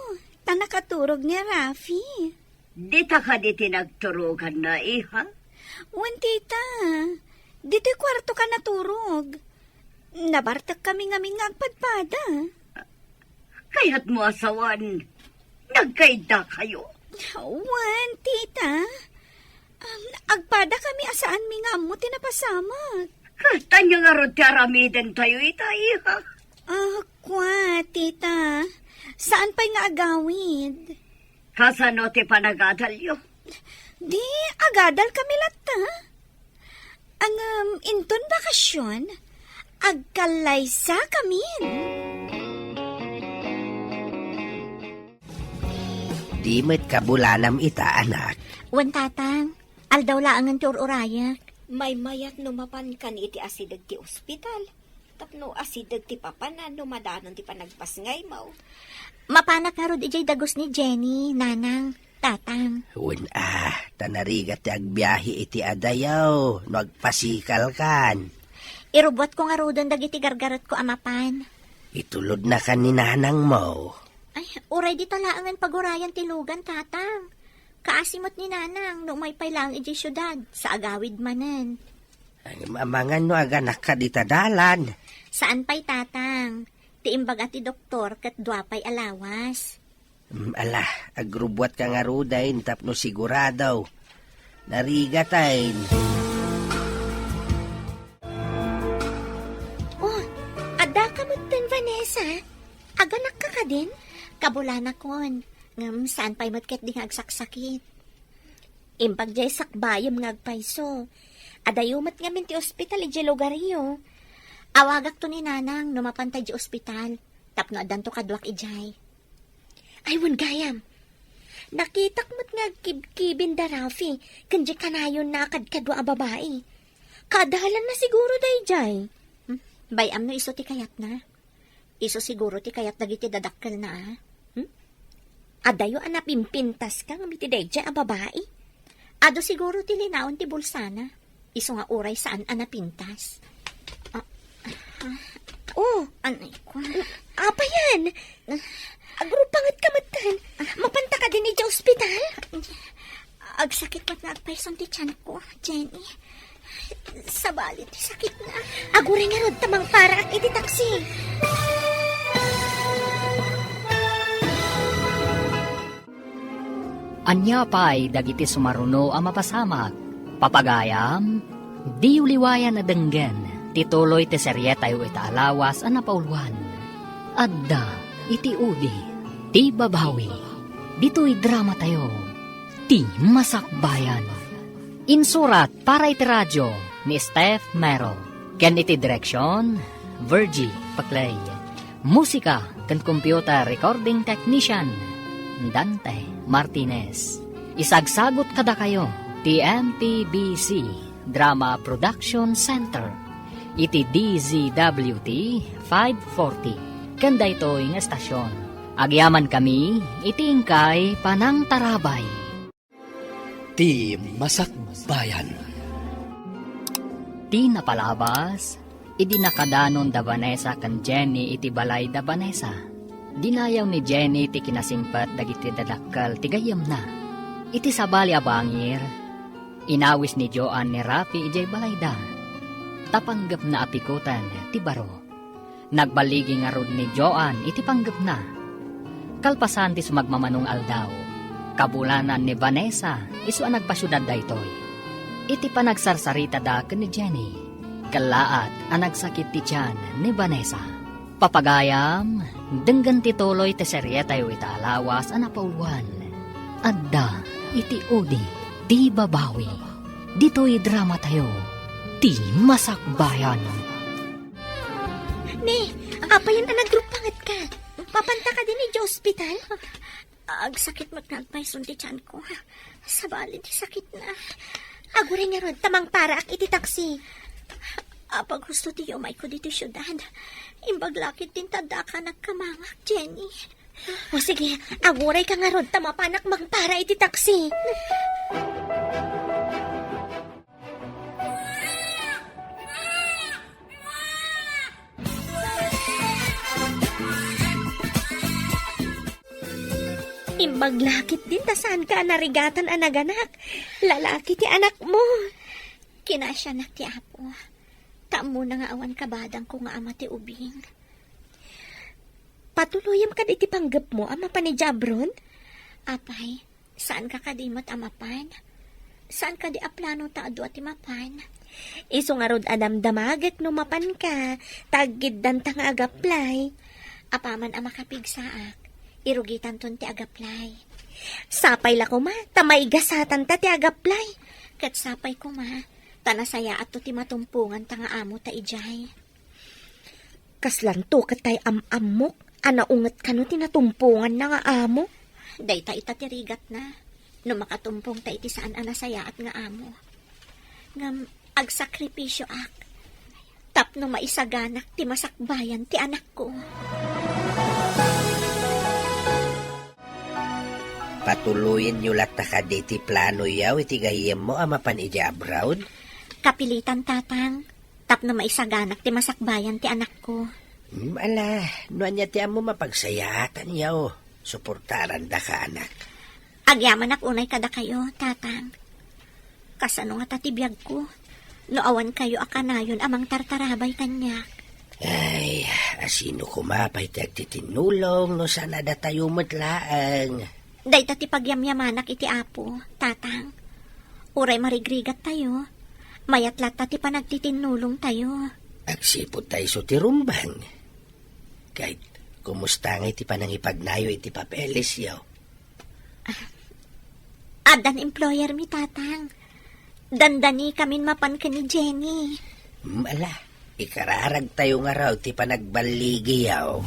Ta nakaturog ni Rafi. Dita kadi ti nagturoganna, iha? Wen, tita. Ditoy kuartoka naturog. Nabartek kami ngamin nga agpadpada. Kayatmo a sawen, nagkaiddakayo? Wen, tita. Um, agpada kami a saanmi nga ammo ti napasamak. Ket ania ngarud ti aramidentayo ita, iha? Ah, kua, tita. Saan pay nga agawid. Kasano ti panagadalyo? Di, agadal kami latta. Ngem, inton bakasyon, agkallaysa kamin. Di met kabulanam ita, anak. Wen, tatang. Aldaw laengen ti ur-urayek. Maymayat no mapankan iti asideg ti ospital. Tapno asideg ti papanan no madanon ti panagpasngaymo. Mapanak ngarud idiay dagus ni Jenny, nanang, tatang. Wen a, ta narigat ti agbiahe iti adayo no agpasikalkan. Irubbuatko ngaruden dagiti gargaretko a mapan. Itulodnakan ni nanangmo. Ay, uray dita laengen pagurayan ti lugan, tatang. Kaasi met ni nanang no umay pay laeng idiay siudad, sa agawid manen. Ay, amangan no aganakka dita dalan. Saan pay, tatang. Ti imbaga ti doktor ket dua pay a lawas. Mm, ala, agrubbuatka ngaruden tapno sigurado. Narigaten. Oh, addaka metten, Vanessa? Aganakka kadin? Kabulanakon. Ngem saan pay met ketdi nga agsaksakit. Imbag diay sakbayem nga agpayso. Adayo met ngamin ti ospital idiay lugaryo. Awagakto ni nanang no mapanta idiay ospital, tapno addanto kaduak idiay. Ay, wen gayam. Nakitak met nga agkibkibin da Rafi ken diay kanayonna a kadkadua a babai. Kaadalanna siguro daydiay. Hmm? Bay-am no isu ti kayatna. Isu siguro ti kayat dagiti dadakkelna, a? Hmm? Adayo a napimpintaska ngem iti daydiay a babai. Adu siguro ti linaon ti bulsana. Isu nga uray saan a napintas. Ah, ah, oh, anay ko. Apay yan? Agrupanget ka metten. Mapanta kadin idiay ospital? Agsakit met nga agpayson ti tianko, Jenny. Sabali ti sakitna. Aguray ngarud ta mangparaak iti taksi. Ania pay dagiti sumaruno a mapasamak? Papagayam, diyo liwayan a denggen ti tuloy ti serietayo ita a lawas a napauluan. Adda iti udi ti babawi. Ditoy dramatayo, Ti Masakbayan. Insurat para iti radio ni Steph Mero ken iti direksion, Virgie Paclay. Musika ken computer recording technician, Dante Martinez. Isagsagut kadakayo ti M P B C Drama Production Center iti D Z W T five forty ken daytoy nga estasion. Agyamankami iti inkay panangtarabay. Ti Masakbayan. Ti napalabas, idi nakadanon da Vanessa ken Jenny iti balay da Vanessa. Dinayaw ni Jenny ti kinasingpet dagiti dadakkel ti gayyemna. Iti sabali a bangir, inawis ni Joan ni Rafi idiay balayda, ta panggepna a pikoten ti baro. Nagballigi ngarud ni Joan iti panggepna. Kalpasan ti sumagmamano nga aldaw, kabulanan ni Vanessa isu a nagpasiudad daytoy. Iti panagsarsaritada ken ni Jenny, kellaat a nagsakit ti tian ni Vanessa. Papagayam, denggen ti tuloy ti serietayo ita a lawas a napauluan. Adda iti udi ti babawi. Ditoy dramatayo, ti masakbayan. Ne, apay a nagruppangetka? Mapanta kadi idiay ospital? Agsakit met nga agpayson ti tianko. Sabali ti sakitna. Aguray ngarud ta mangparaak iti taksi. Apay gusto ti yumayko ditoy siudad. Imbag la ketdin ta adda a nagkamangak, Jenny. O sige, agurayka ngarud ta mapanak mangpara iti taksi. Imbag la ketdin ta saanka a narigatan a naganak. Lalaki ti anakmo. Kinasianak ti Apo. Ta ammona nga awan kabadangko nga ama ti ubing. Patuloyam kadi ti panggepmo a mapan idiay abroad? Apay, saanka kadi met a mapan? Saan kadi a plano ta adu a ti mapan? Isu ngarud a damdamagek no mapanka, ta aggiddanta nga agaplay. Apaman a makapigsaak, irugitanton ti agaplay. Sapay la koma, ta maigasatanta ti agaplay. Ket sapay koma, ta nasayaatto ti matumponganta nga amo ta idiay. Kaslanto ket tay am-ammok a naunget kano ti natumponganna nga amo. Dayta ita ti rigatna, no makatumpongta iti saan a nasayaat nga amo. Ngem agsakripisioak tapno maisaganak ti masakbayan ti anakko. Patuloyenyo latta kadi ti planoyo iti gayyemmo a mapan idiay abroad? Kapilitan, Tatang, tapno maisaganak ti masakbayan ti anakko. Hmm, ala, no ania ti ammo mapagsayaatanyo, suportarandaka, anak. Agyamanak unay kadakayo, Tatang. Kasano ngata ti biagko? No awan kayo a kanayon a mangtartarabay kaniak. Ay, asino koma pay ti agtitinnulong no saan a datayo met laeng? Dayta ti pagyamyamanak iti Apo, Tatang. Uray marigrigattayo, mayat latta ti panagtitinnulongtayo. Agsipud ta isu ti rumbeng. Ket, kumusta ngay ti panangipagnayo iti papelesyo? Addan employer mi, Tatang. Dandani kamin mapan ken ni Jenny. Hmm, ala, ikararagtayo ngarud ti panagballigiyo.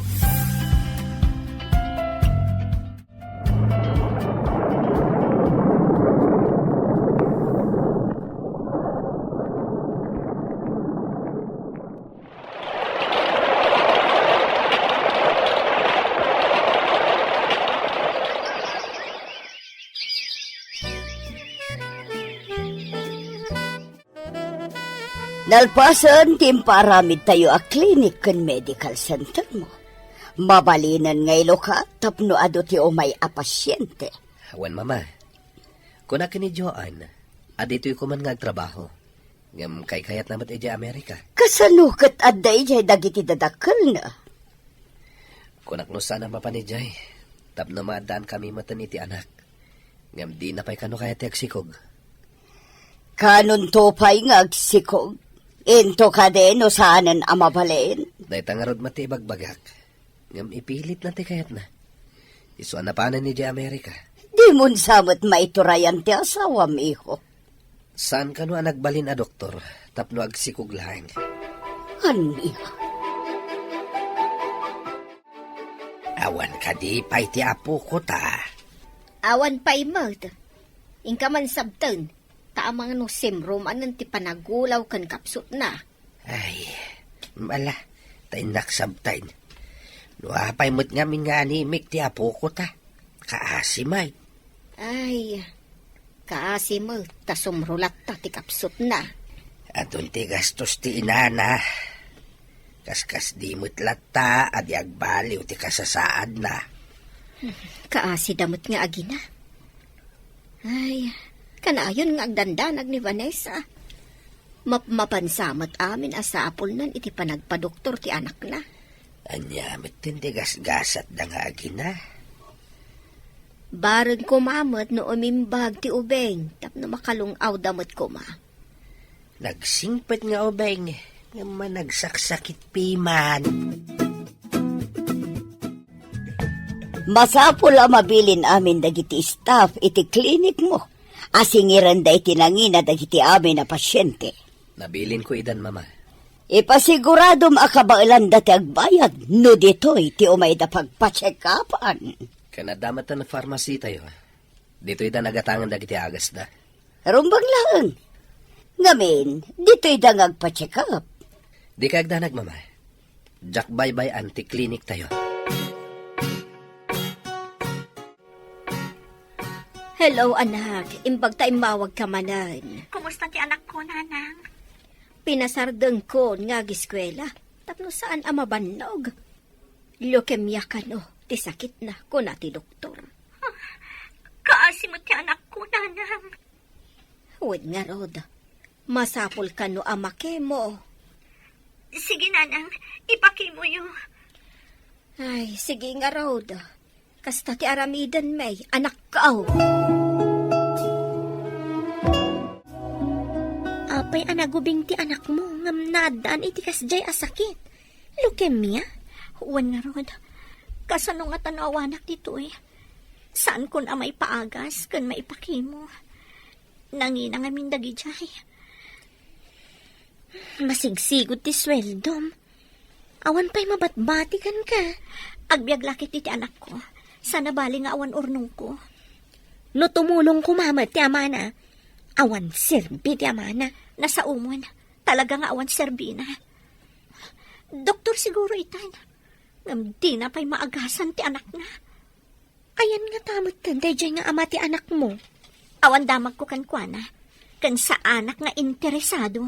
Nalpasen ti impaaramidtayo a clinic ken medical center mo, mabalinen nga iluka tapno adu ti umay a pasiente. Wen, Mama. Kuna ken ni Joan, a ditoy koma nga agtrabaho. Ngem kaykayatna met idiay Amerika. Kasano ket adda idiay dagiti dadakkelna? Kunak no saan a mapan idiay, tapno maaddaankamin metten iti anak. Ngem dina pay kano kayat ti agsikog. Kanonto pay nga agsikog? Into kadi no saanen a mabalin? Dayta ngarud met ti ibagbagak. Ngem ipilitna ti kayatna. Isu a napanen idiay Amerika. Dimon sa met maiturayan ti asawam, iho. Saan kano a nagbalin a doktor tapno agsikog laeng? Ania? Awan kadi pay ti apok ta? Awan pay met. Inka man sabten, ta amangan no simro manen ti panagulaw ken kapsutna. Ay, ala, ta innak sabten. No apay met ngamin nga animik ti apok ta, kaasi met. Ay, kaasi met ta sumro latta ti kapsutna. Adun ti gastos ti inana. Kaskasdi met latta a di agbaliw ti kasasaadna. Kaasida met nga agina. Ay, kanayon nga agdandanag ni Vanessa. Mapmapansa met amin a sapulnan iti panagpadoktor ti anakna. Ania met ti gasgasatda nga agina? Bareng koma met no umimbag ti ubing tapno makalung-awda met koma. Nagsingpet nga ubing, ngem managsaksakit piman. Masapul a mabilin amin dagiti staff iti klinikmo a singirenda iti nangina dagiti amin a pasiente. Nabilinko idan, Mama. Ipasiguradom a kabaelanda ti agbayad no ditoy ti umayda pagpacheck-upan. Ken adda met a pharmacy tayo. Ditoyda nagatangan dagiti agasda. Rumbeng laeng. Ngamin, ditoyda nga agpa-check up. Dika agdanag, Mama. Diak baybay-an ti klinik tayo. Hello, anak. Imbag ta immawagka manen. Kumusta ti anakko, Nanang? Pinasardengkon nga agiskuela tapno saan a mabannog. Leukemia kano ti sakitna, kuna ti doktor. Kaasi met ti anakko, Nanang. Wen ngarud, masapul kano a makemo. Sige, Nanang, ipakemoyo. Ay, sige ngarud. Kasta ti aramiden, May, anakko. Apay a nagubing ti anakmo ngem naaddaan iti kasdiay a sakit? Leukemia? Wen ngarud, kasano ngata no awanak ditoy? Saankon a maipaagas ken maipakemo. Nangina ngamin dagidiay. Masigsigud ti sueldom. Awan pay mabatbati kenka. Agbiag la ket iti anakko. Sana bali nga awan urnongko. No tumulong koma met ti amana, awan serbi ti amana. Nasaomon. Talaga nga awan serbina. Doktor siguro itan. Ngem dina pay maagasan ti anakna. Ayan ngata metten daydiay nga ama ti anakmo? Awan damagko kenkuana, ken saanak nga interesado.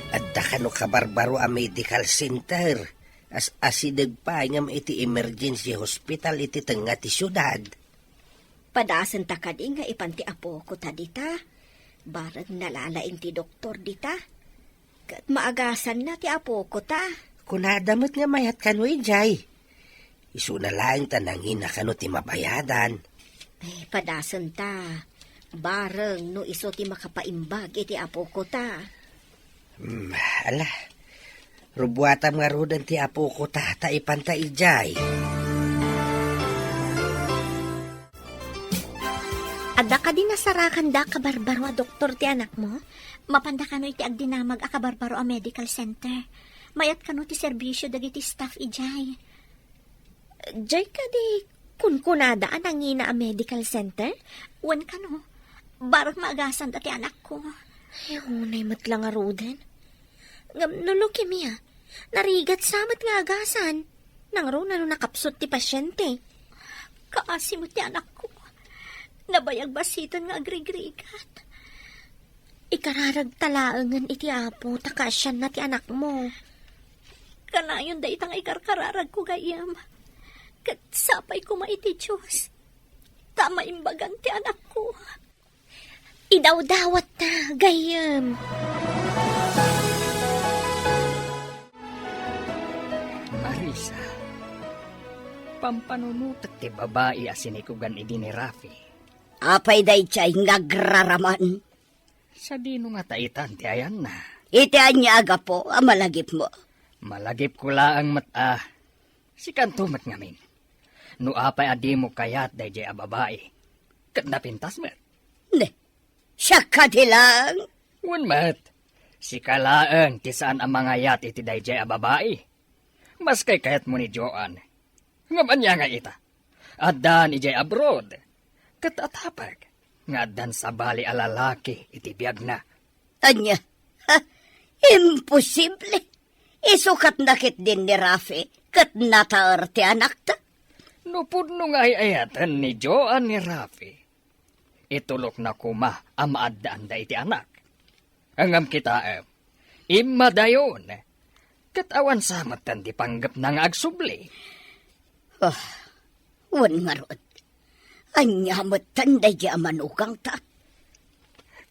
Adda kano kabarbaro a medical center, as-asideg pay ngem iti emergency hospital iti tengnga ti siudad. Padasenta kadi nga ipan ti apokota dita? Bareng nalalaing ti doktor dita. Ket maagasanna ti apokota. Kunada met nga mayat kano idiay. Isuna laeng ta nangina kano ti mabayadan. Ay, padasenta. Bareng no isu ti makapaimbag iti apokota. Hmm, ala. Rubuatam ngaruden ti apokota ta ipanta idiay. Adda kadi nasarakanda a kabarbaro a doktor ti anakmo? Mapanda kano iti agdinamag a kabarbaro a medical center. Mayat kano ti serbisio dagiti staff idiay. Diay kadi kunkunada a nangina a medical center? Wen kano, bareng maagasanda ti anakko. Ay, unay met la ngaruden. Ngem no leukemia, narigat sa met nga agasan. Nangruna no nakapsut ti pasyente. Kaasi met ti anakko. Nabayag basiten nga agrigrigat. Ikararagta laengen iti Apo ta kaasianna ti anakmo. Kanayon dayta nga ikarkararagko gayyem. Ket sapay koma iti Dios ta maimbagan ti anakko. Idawdawatta, gayyem. Marisa, pampanunotek ti babai a sinikugan idi ni Rafi. Apay daydiay nga agraraman? Sadino ngata itan ti ayanna? Iti ania a gapu a malagipmo? Malagipko laeng met a. Sikanto met ngamin. No apay a dimo kayat daydiay a babai, ket napintas met. Ne, siak kadi laeng? Wen met, sika laeng ti saan a mangayat iti daydiay a babai. Maskay kayatmo ni Joan. Ngem ania ngay ita? Addan idiay abroad. Ket atapek nga addan sabali a lalaki iti biagna. Ania? Ha? Imposible! Isukat na ketdin ni Rafi ket nataer ti anakta. No pudno nga ay-ayaten ni Joan ni Rafi, itulokna koma a maaddaanda iti anak. Ngem kitaem, immadayon, ket awan sa metten ti panggepna nga agsubli. Ah, wen ngarud, ania metten daydi a manugangta?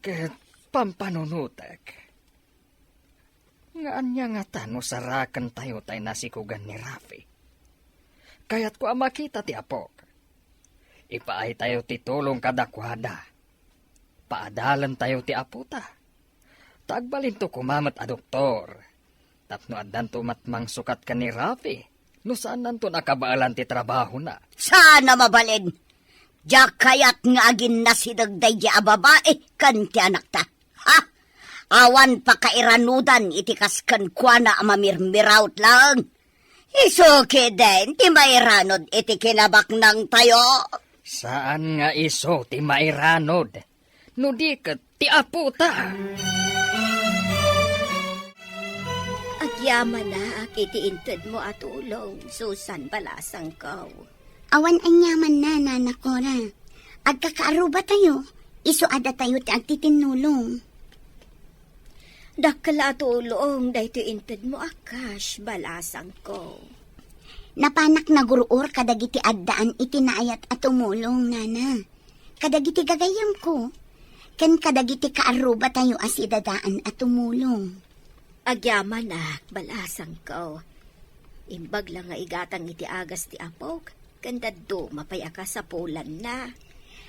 Ket pampanunotek, nga ania ngata no sarakentayo tay nasikugan ni Rafi? Kayatko a makita ti apok. Ipaaytayo ti tulong kadakuada. Paadalentayo ti apota. Ta agbalinto koma met a doktor. Tapno addanto met mangsukat ken ni Rafi, no saannanton a kabaelan ti trabahona. Saan a mabalin! Diak kayat nga aginnasideg daydi a babai ken ti anakta. Ha? Awan pakairanudan iti kas kenkuana a mamirmiraut laeng. Isu ketdin ti mairanod iti kinabaknangtayo. Saan nga isu ti mairanod, no di ket ti apota. Agyamanak iti intedmo a tulong, Susan, balasangko. Awan aniamanna, Nana Cora. Agkakaarrubatayo, isu a datayo ti agtitinnulong. Dakkel a tulong daytoy intedmo a cash, balasangko. Napanak nagur-or kadagiti addaan iti naayat a tumulong, Nana. Kadagiti gagayyemko, ken kadagiti kaarrubatayo a sidadaan a tumulong. Agyamanak, balasangko. Imbag la nga igatang iti agas ti apok, ken dadduma pay a kasapulanna.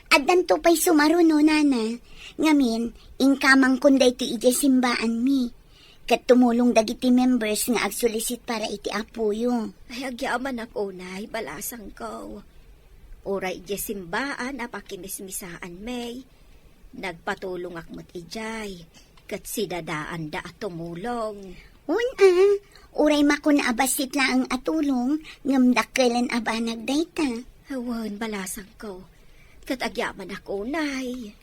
Addanto pay sumaruno, Nana. Ngamin, inkamangkon daytoy idiay simbaanmi. Ket tumulong dagiti members nga agsulisit para iti apoyo. Ay, agyamanak unay, balasangko. Uray idiay simbaan a pakimismisaanmi, nagpatulongak met idiay, ket sidadaanda a tumulong. Wen a, uray makuna a bassit laeng a tulong, ngem dakkelen a banag dayta. Wen, balasangko, ket agyamanak unay.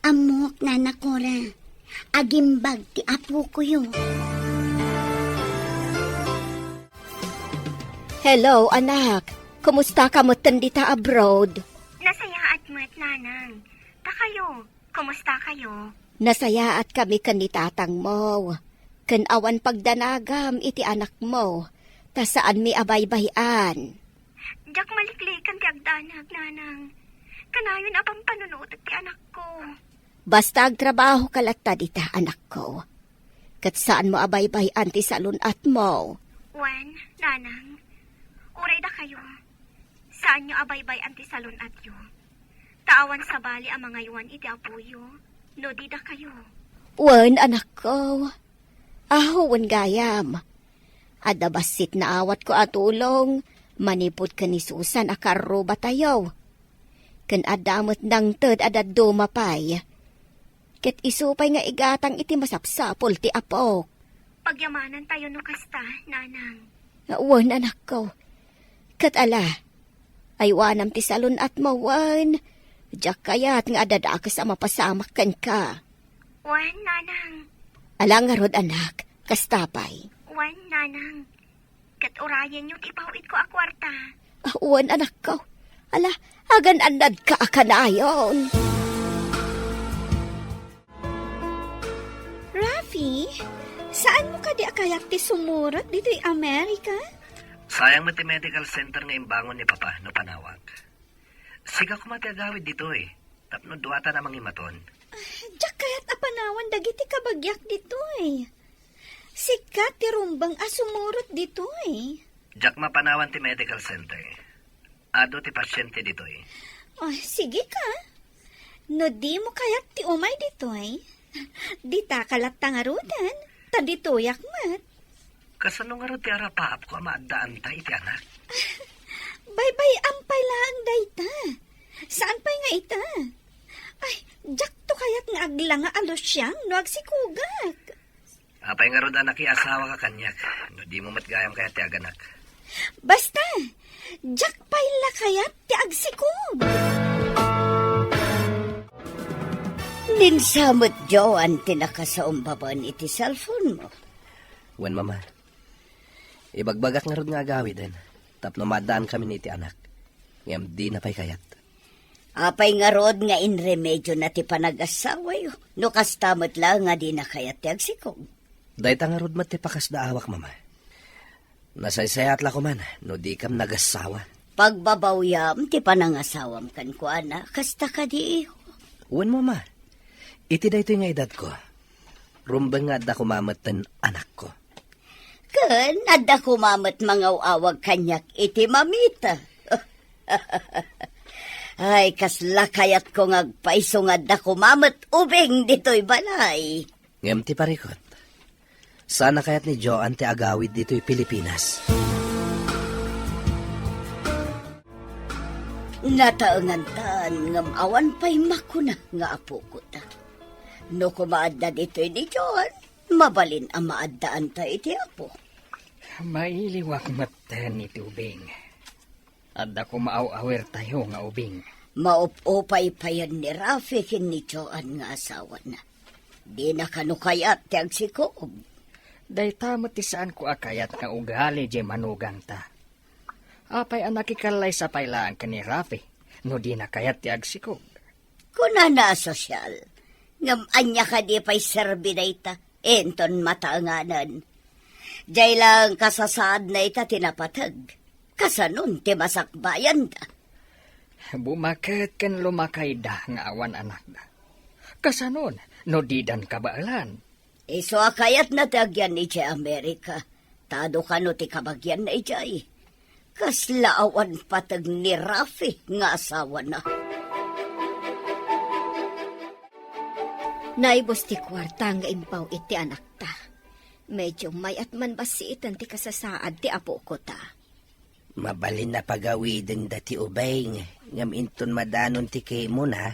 Ammok, Nana Cora. Agimbag ti apokoyo. Hello, anak. Kumusta ka metten dita abroad? Nasayaat met, Nanang. Ta kayo, kumusta kayo? Nasayaat kami ken ni tatangmo. Ken awan pagdanagam iti anakmo, ta saanmi a baybay-an. Diak maliklikan ti agdanag, Nanang. Kanayon a pampanunotek ti anakko. Basta agtrabahoka latta dita, anakko. Ket saanmo a baybay-an ti salun-atmo. Wen, Nanang, uray dakayo, saanyo a baybay-an ti salun-atyo. Ta awan sabali a mangaywan iti apoyo, no di dakayo. Wen, anakko. Aho, wen gayam. Adda bassit naawatko a tulong manipud ken ni Susan a karrubatayo. Ken adda met nangted a dadduma pay. Ket isu pay nga igatang iti masapsapul ti apok. Pagyamanantayo no kasta, Nanang. Wen, anakko. Ket ala, aywanam ti salun-atmo wen. Diak kayat nga adda dakes a mapasamak kenka. Wen, Nanang. Ala ngarud, anak, kasta pay. Wen, Nanang. Ket urayenyo ti ipaw-itko a kuarta. Ah, wen, anakko. Ala, agan-annadka a kanayon. Rafi, saanmo kadi a kayat ti sumurot ditoy Amerika? Sayang met ti medical center nga imbangon ni Papa no panawak. Sika koma ti agawid ditoy, tapno duatan a mangimaton. Ah, diak kayat a panawan dagiti kabagiak ditoy. Sika ti rumbeng a sumurot ditoy. Diak mapanawan ti medical center. Adu ti pasiente ditoy. Ah, sige ka. No dimo kayat ti umay ditoy, ditaka latta ngaruden, ta ditoyak met. Kasano ngarud ti arapaapko a maaddaanta iti anak? Baybay-am pay laeng dayta. Saan pay nga ita? Ay, diakto kayat nga aglanga a lusiang no agsikogak. Apay ngarud a nakiasawaka kaniak, no dimo met gayam kayat ti aganak? Basta, diak pay la kayat ti agsikog. Ninsa met Joan ti nakasaumbaban iti cellphone mo. Wen, Mama. Ibagbagak ngarud nga agawiden tapno maaddaankamin iti anak. Ngem dina pay kayat. Apay ngarud nga inremediona ti panagasawayo no kasta met la nga dina kayat ti agsikog? Dayta ngarud met ti pakasdaawak, Mama. Nasaysayaat la koman no dikam nagasawa. Pagbabawyam ti panangasawam kenkuana, kasta kadi, iho? Wen, Mama. Iti daytoy nga edadko, rumbeng nga adda koma metten anakko. Ken adda koma met mangaw-awag kaniak iti mamita. Ay, kasla kayatko nga agpayso nga adda koma met ubing ditoy balay. Ngem ti parikut, saan a kayat ni Joan ti agawid ditoy Pilipinas? Nataengantan, ngem awan pay makuna nga apokota. No koma adda ditoy ni Joan, mabalin a maaddaanta iti Apo. Mailiwak metten iti ubing. Adda koma aw-awirtayo nga ubing. Maup-upay payen ni Rafi ken ni Joan nga asawana. Dina kano kayat ti agsikob. Dayta met ti saanko a kayat nga ugali diay manugangta. Apay a nakikallaysa pay laeng ken ni Rafi no dina kayat ti agsikob? Kunana a sosyal, ngem ania kadi pay serbi dayta? Inton mataenganen. Diay laeng kasasaadna ita ti napateg. Kasanon ti masakbayanda? Bumaket ken lumakayda nga awan anakda. Kasanon no didan kabaelan? Isu a kayatna ti agyan idiay Amerika, ta adu kano ti kabagianna idiay. Kasla awan pateg ni Rafi nga asawana. Naibus ti kuarta nga imbaw iti anakta. Medio may-at man bassiten ti kasasaad ti apokota. Mabalin a pagawidenda ti ubing, ngem inton madanon ti kimona,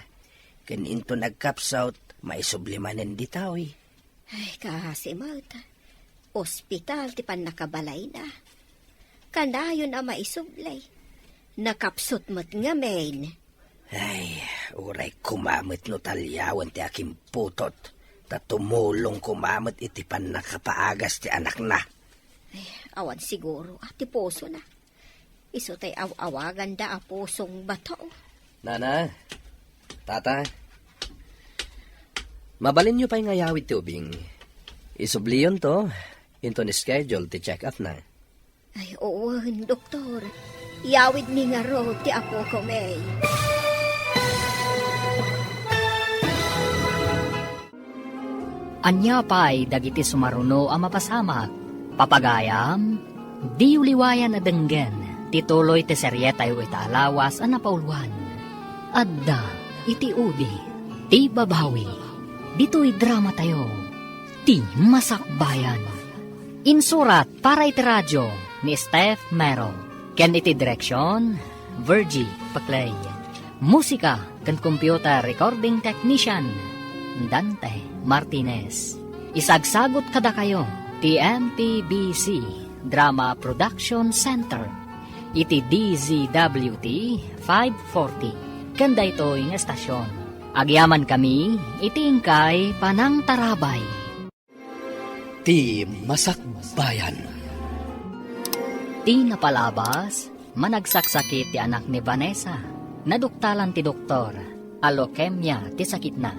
ken inton agkapsut, maisubli manen ditoy. Ay, kaasi met. Ospital ti pannakabalayna. Kanayon a maisubli. Nakapsut met ngamin. Ay, uray koma met no taliawen ti akimputot, ta tumulong koma met iti pannakapaagas ti anakna. Ay, awan siguro a ti pusona. Isu tay aw-awaganda a pusong bato. Nana, Tata, mabalinyo pay nga yawid ti ubing. Isubliyonto, inton schedule ti check-up na. Ay, wen, doktor. Yawidmi ngarud ti apoko, May. Ania pay dagiti sumaruno a mapasamak? Papagayam, diyo liwayan a denggen ti tuloy ti serietayo ita a lawas a napauluan. Adda iti udi ti babawi. Ditoy dramatayo, ti Masakbayan. Insurat para iti radio ni Steph Mero, ken iti direksion, Virgie Paclay. Musika ken computer recording technician, Dante Martinez. Isagsagut kadakayo ti M T B C Drama Production Center iti D Z W T five forty ken daytoy nga estasion. Agyamankami iti inkay panangtarabay. Ti Masakbayan. Ti napalabas, managsaksakit ti anak ni Vanessa. Naduktalan ti doktor a leukemia ti sakitna.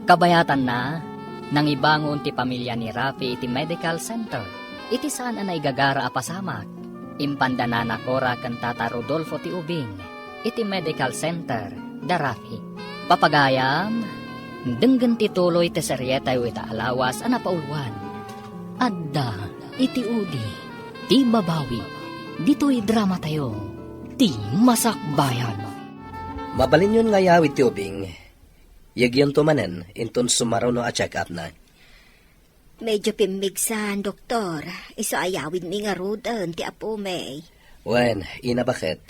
Kabayatanna, nangibangon ti pamilya ni Rafi iti medical center. Iti saan a naigagara a pasamak, impanda Nana Cora ken Tata Rodolfo ti ubing iti medical center da Rafi. Papagayam, denggen ti tuloy ti serietayo ita a lawas a napauluan. Adda iti udi ti babawi. Ditoy dramatayo, ti Masakbayan. Mabalinyon nga yawid ti ubing. Yegyonto manen inton sumaruno a check-up na. Medyo pimmigsan, doktor. Isu a yawidmi ngaruden ti apomi. Wen, ina, baket.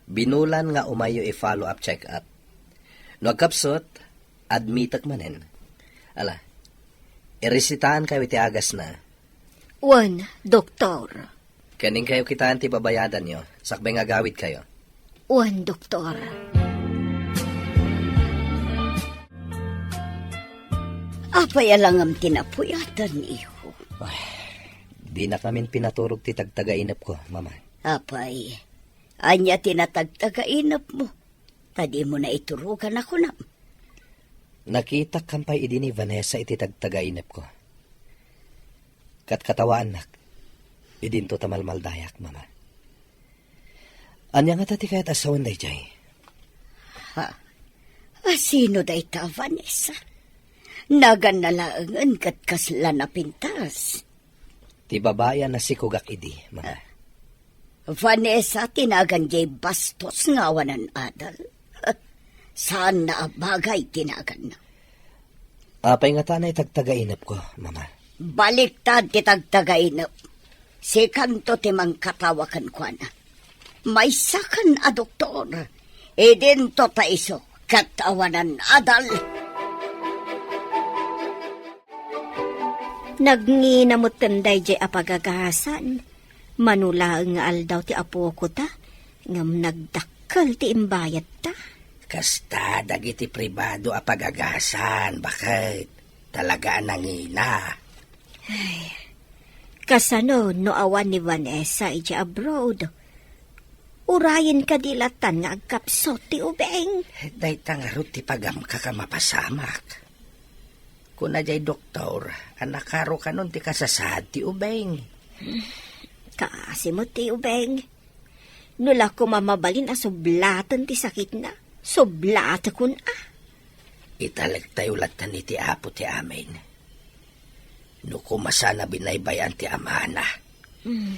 Binulan nga umayyo i-follow up check-up. No agkapsut, admitek manen. Ala, iresitaankayo iti agasna. Wen, doktor. Ken inkayo kitaen ti babayadanyo, sakbay nga agawidkayo. Wen, doktor. Apay a langam ti napuyatan, iho? Ay, dinak ngamin pinaturog ti tagtagainepko, Mama. Apay, ania ti natagtagainepmo? Ta dimo naiturogan a kunam. Nakitak pay idi ni Vanessa iti tagtagainepko. Katkatawaannak, idinto ta malmaldayak, Mama. Ania ngata ti kayat a sawen daydiay? Ha? A sino dayta a Vanessa? Naganna laengen ket kasla napintas. Ti babai a nasikogak idi, Mama. Vanessa ti nagan jay bastos nga awanan adal. Saanna a bagay ti naganna. Apay ngata naitagtagainepko, Mama? Baliktad ti tagtagainep. Sikanto ti mangkatawa kenkuana. Maysakan a doktor. Idinto ta isu ket awanan adal. Nagngina metten dayjay a pagagasan. Mano laeng nga aldaw ti apokota, ngem nagdakkel ti imbayadta. Kasta dagiti pribado a pagagasan, baket. Talaga a nangina. Ay, kasano no awan ni Vanessa idiay abroad? Urayen kadi latan nga agkapsut ti ubing. Dayta ngarud ti pagamkak a mapasamak. Kuna jay doktor, a nakarukanon ti kasasaad ti ubing. Kaasi met ti ubing. No la koma mabalin a sublaten ti sakitna, sublatekon a. Italektayo latta iti Apo ti amin. No koma saan a binaybay-an ti amana. Hmm.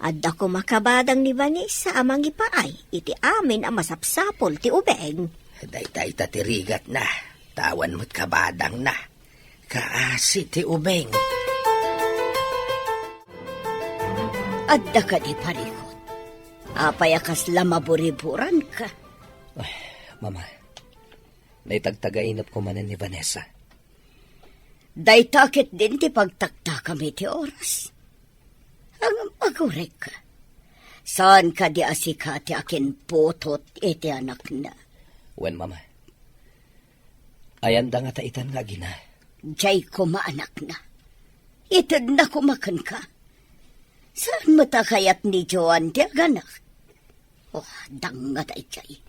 Adda koma kabadang ni Vanessa a mangipaay iti amin a masapsapul ti ubing. Dayta ita ti rigatna, ta awan met kabadangna. Kaasi ti ubing. Adda kadi parikut? Apay a kasla maburiburanka? Ay, Mama, naitagtagainepko manen ni Vanessa. Dayta ketdin ti pagtaktakam iti oras. Ngem agurek. Saan kadi a sika ti akinputot iti anakna? Wen, Mama. Ayanda ngata itan nga agina. Jay koma anakna. Itedna koma kenka. Saan met a kayat ni Joan ti aganak? Oh, dangngada idiay.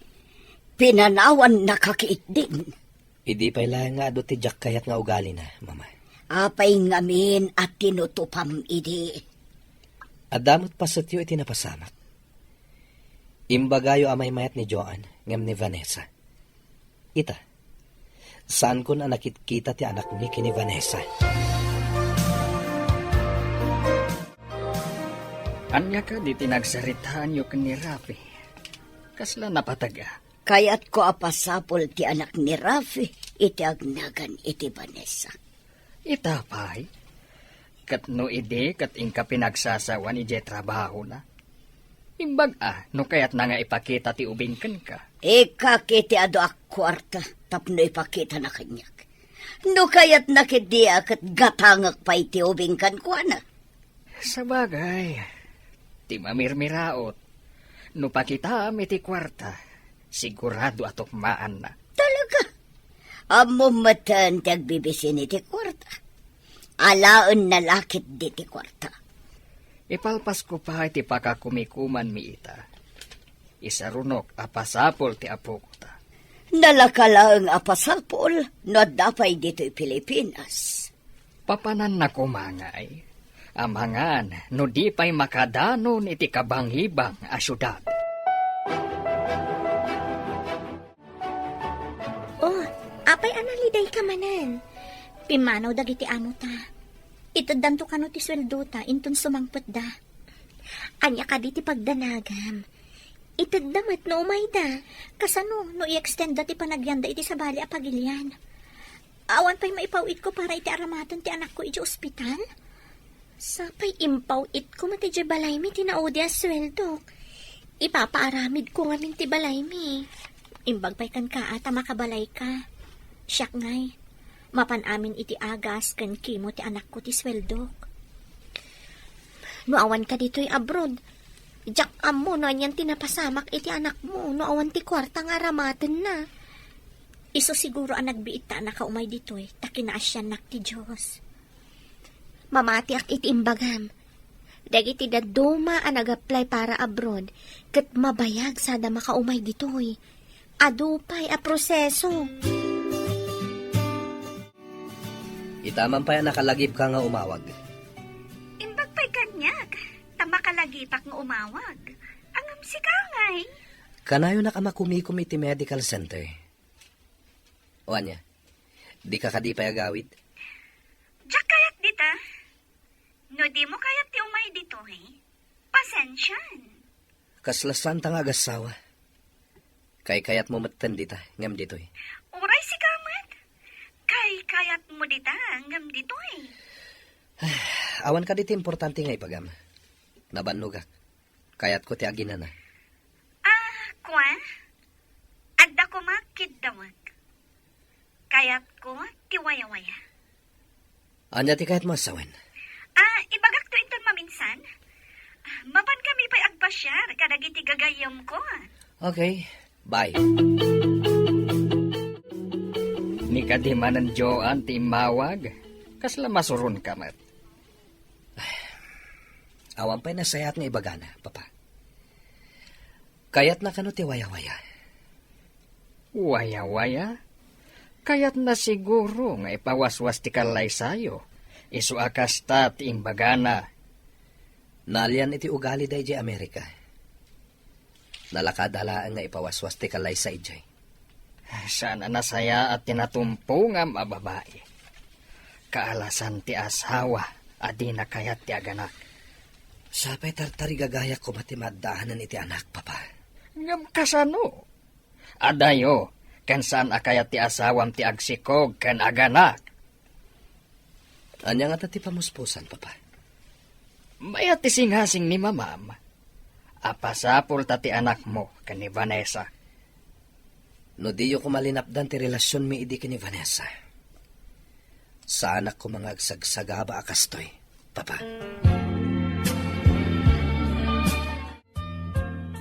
Pinanawannaka ketdin. Idi pay laeng nga adu ti diak kayat nga ugalina, Mama. Apay ngamin a tinutupam idi? Adda met pasetyo iti napasamak. Imbagayo a maymayat ni Joan ngem ni Vanessa. Ita, saankon a nakitkita ti anakmi ken ni Vanessa. Ania kadi ti nagsaritaanyo ken ni Rafi? Kasla napateg a? Kayatko a pasapul ti anak ni Rafi iti agnagan iti Vanessa. Ita pay? Ket no idi ket inka pinagsasawan idiay trabahona? Imbag a no kayatna nga ipakita ti ubing kenka. Ikkak iti adu a kuarta tapno ipakitana kaniak. No kayatna ketdi a ket gatangek pay ti ubing kenkuana. Sabagay, ti mamirmiraot, no pakitaam iti kuarta, sigurado a tukmaanna. Talaga? Ammom metten ti agbibisin iti kuarta. Alaenna la ketdi ti kuarta. Ipalpasko pay ti pakakumikumanmi ita. Isarunok a pasapul ti apokota. Nalaka laeng a pasapul no adda pay ditoy Pilipinas. Papananna koma ngay, amangan no di pay makadanon iti kabangibang a siudad. Oh, apay a nalidayka manen? Pimmanaw dagiti amota. Iteddanto kano ti sueldota inton sumangpetda. Ania kadi ti pagdanagam? Itedda met no umayda. Kasano no i-extendda ti panagyanda iti sabali a pagilian? Awan pay maipaw-itko para iti aramaten ti anakko iti ospital? Sapay impaw-itko met idiay balaymi ti naudi a sueldok. Ipapaaramidko ngamin ti balaymi. Imbag pay kenka a ta makabalayka. Siak ngay, mapan amin iti agas ken kimo ti anakko ti sueldok. No awanka ditoy abroad, diak ammo no anian ti napasamak iti anakmo no awan ti kuarta nga aramatenna. Isu siguro a nagbiit ta a nakaumay ditoy ta kinaasiannak ti Dios. Mamatiak iti imbagam. Dagiti dadduma a nag-apply para abroad ket mabayag sada makaumay ditoy. Adu pay a proseso. Ita man pay a nakalagipka nga umawag. Imbag pay kaniak, ta makalagipak nga umawag. Ngem sika ngay? Kanayonak a makumikom iti medical center. O ania, dika kadi pay agawid? Diak kayat dita. Dimo kayat ti umay ditoy? Pasensian. Kasla saan ta nga agassawa. Kaykayatmo metten dita, ngem ditoy. Uray sika met. Kaykayatmo dita, ngem ditoy. Awan kadi ti importante nga ibagam. Nabannogak. Kayatko ti aginana. Ah, kua? Adda koma kiddawek. Kayatko ti wayawaya. Ania ti kayatmo a sawen? Ah, ibagakto inton maminsan. Mapan kami pay agpasiar kadagiti gagayyemko. Okay, bye. Ni kadi manen Joan ti immawag, kasla masuronka met. Awan pay nasayaat nga ibagana, Papa. Kayatna kano ti wayawaya? Wayawaya? Kayatna siguro nga ipawaswas ti kallaysayo. Isu a kasta ti imbagana. Naalian iti ugali daydiay Amerika. Nalakada laeng nga ipawaswas ti kallaysa idiay. Saan a nasayaat ti natumpongam a babai. Kaalasan ti asawa a dina kayat ti aganak. Sapay tartarigagayak koma ti maaddaanan iti anak, Papa. Ngem kasano? Adayo, ken saan a kayat ti asawam ti agsikog ken aganak. Ania ngata ti pamuspusan, Papa? Mayat ti singasing ni Mamam a pasapulta ti anakmo ken ni Vanessa. No diyo koma linapdan ti relasionmi idi ken ni Vanessa, saanak koma nga agsagsagaba a kastoy, Papa.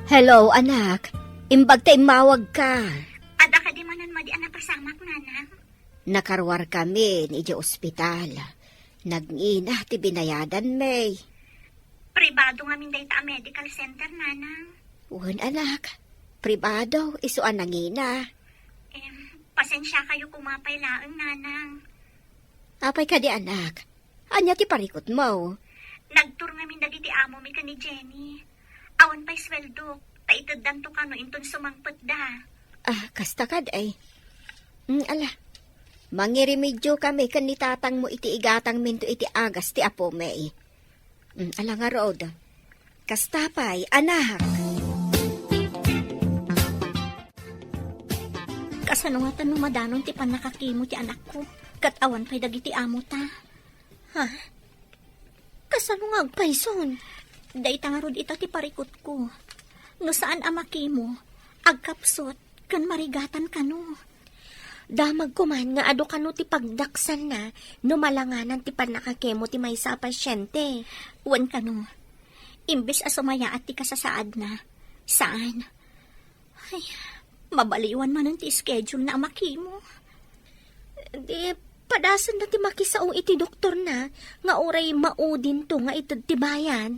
Hello, anak. Imbag ta immawagka. Adda kadi manen madi a napasamak, Nanang? Nakaruarkami idiay ospital. Nangina ti binayadanmi. Pribado ngamin dayta a medical center, Nanang. Wen, anak. Pribado, isu a nangina. Em, pasensiakayo koma pay laeng, Nanang. Apay kadi, anak? Ania ti parikutmo? Nagtour ngamin dagiti amomi ken ni Jenny. Awan pay sueldok, ta iteddanto kano inton sumangpetda. Ah, kasta kad ay. Mm, ala. Mangirimedyo kami ken ni tatangmo iti igatangminto iti agas ti apomi. Mm, ala ngarud. Kasta pay, anak. Kasano ngata no madanon ti pannakakemo ti anakko? Ket awan pay dagiti amota. Ha? Kasano nga agpayson? Dayta ngarud ita ti parikutko. No saan a makemo, agkapsut, ken marigatan kano. Damagko man nga adu kano ti pagdaksanna no malanganan ti pannakakemo ti maysa a pasyente. Wen kano, imbes a sumayaat ti kasasaadna, saan. Ay, mabaliwan manen ti schedule na a makemo. Di, padasenda ti makisao iti doktorna nga uray maudinto nga ited ti bayad.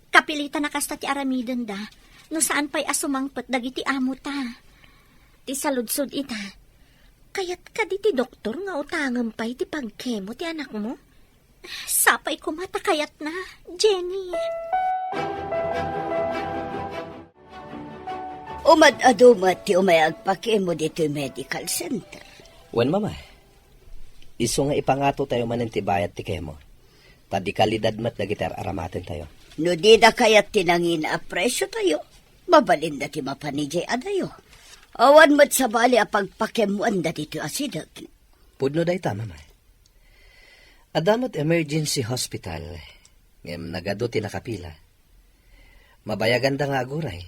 Kapilitan a kasta ti aramidenda no saan pay a sumangpet dagiti amota. Ti saludsod ita, kayat kadi ti doktor nga utangem pay ti pagkemo ti anakmo? Sapay koma ta kayatna, Jenny. Umad-adu met ti umay agpakemo ditoy medical center. Wen, Mama. Isu nga ipangato tayo manen ti bayad ti kemo. Ta di kalidad met dagiti ar-aramatentayo. No dida kayat ti nangina a presyo tayo, mabalinda ti mapan idiay adayo. Awan met sabali a pagpakemmoanda ditoy asideg. Pudno dayta, Mama. Adda met emergency hospital, ngem nagadu ti nakapila. Mabayaganda nga aguray.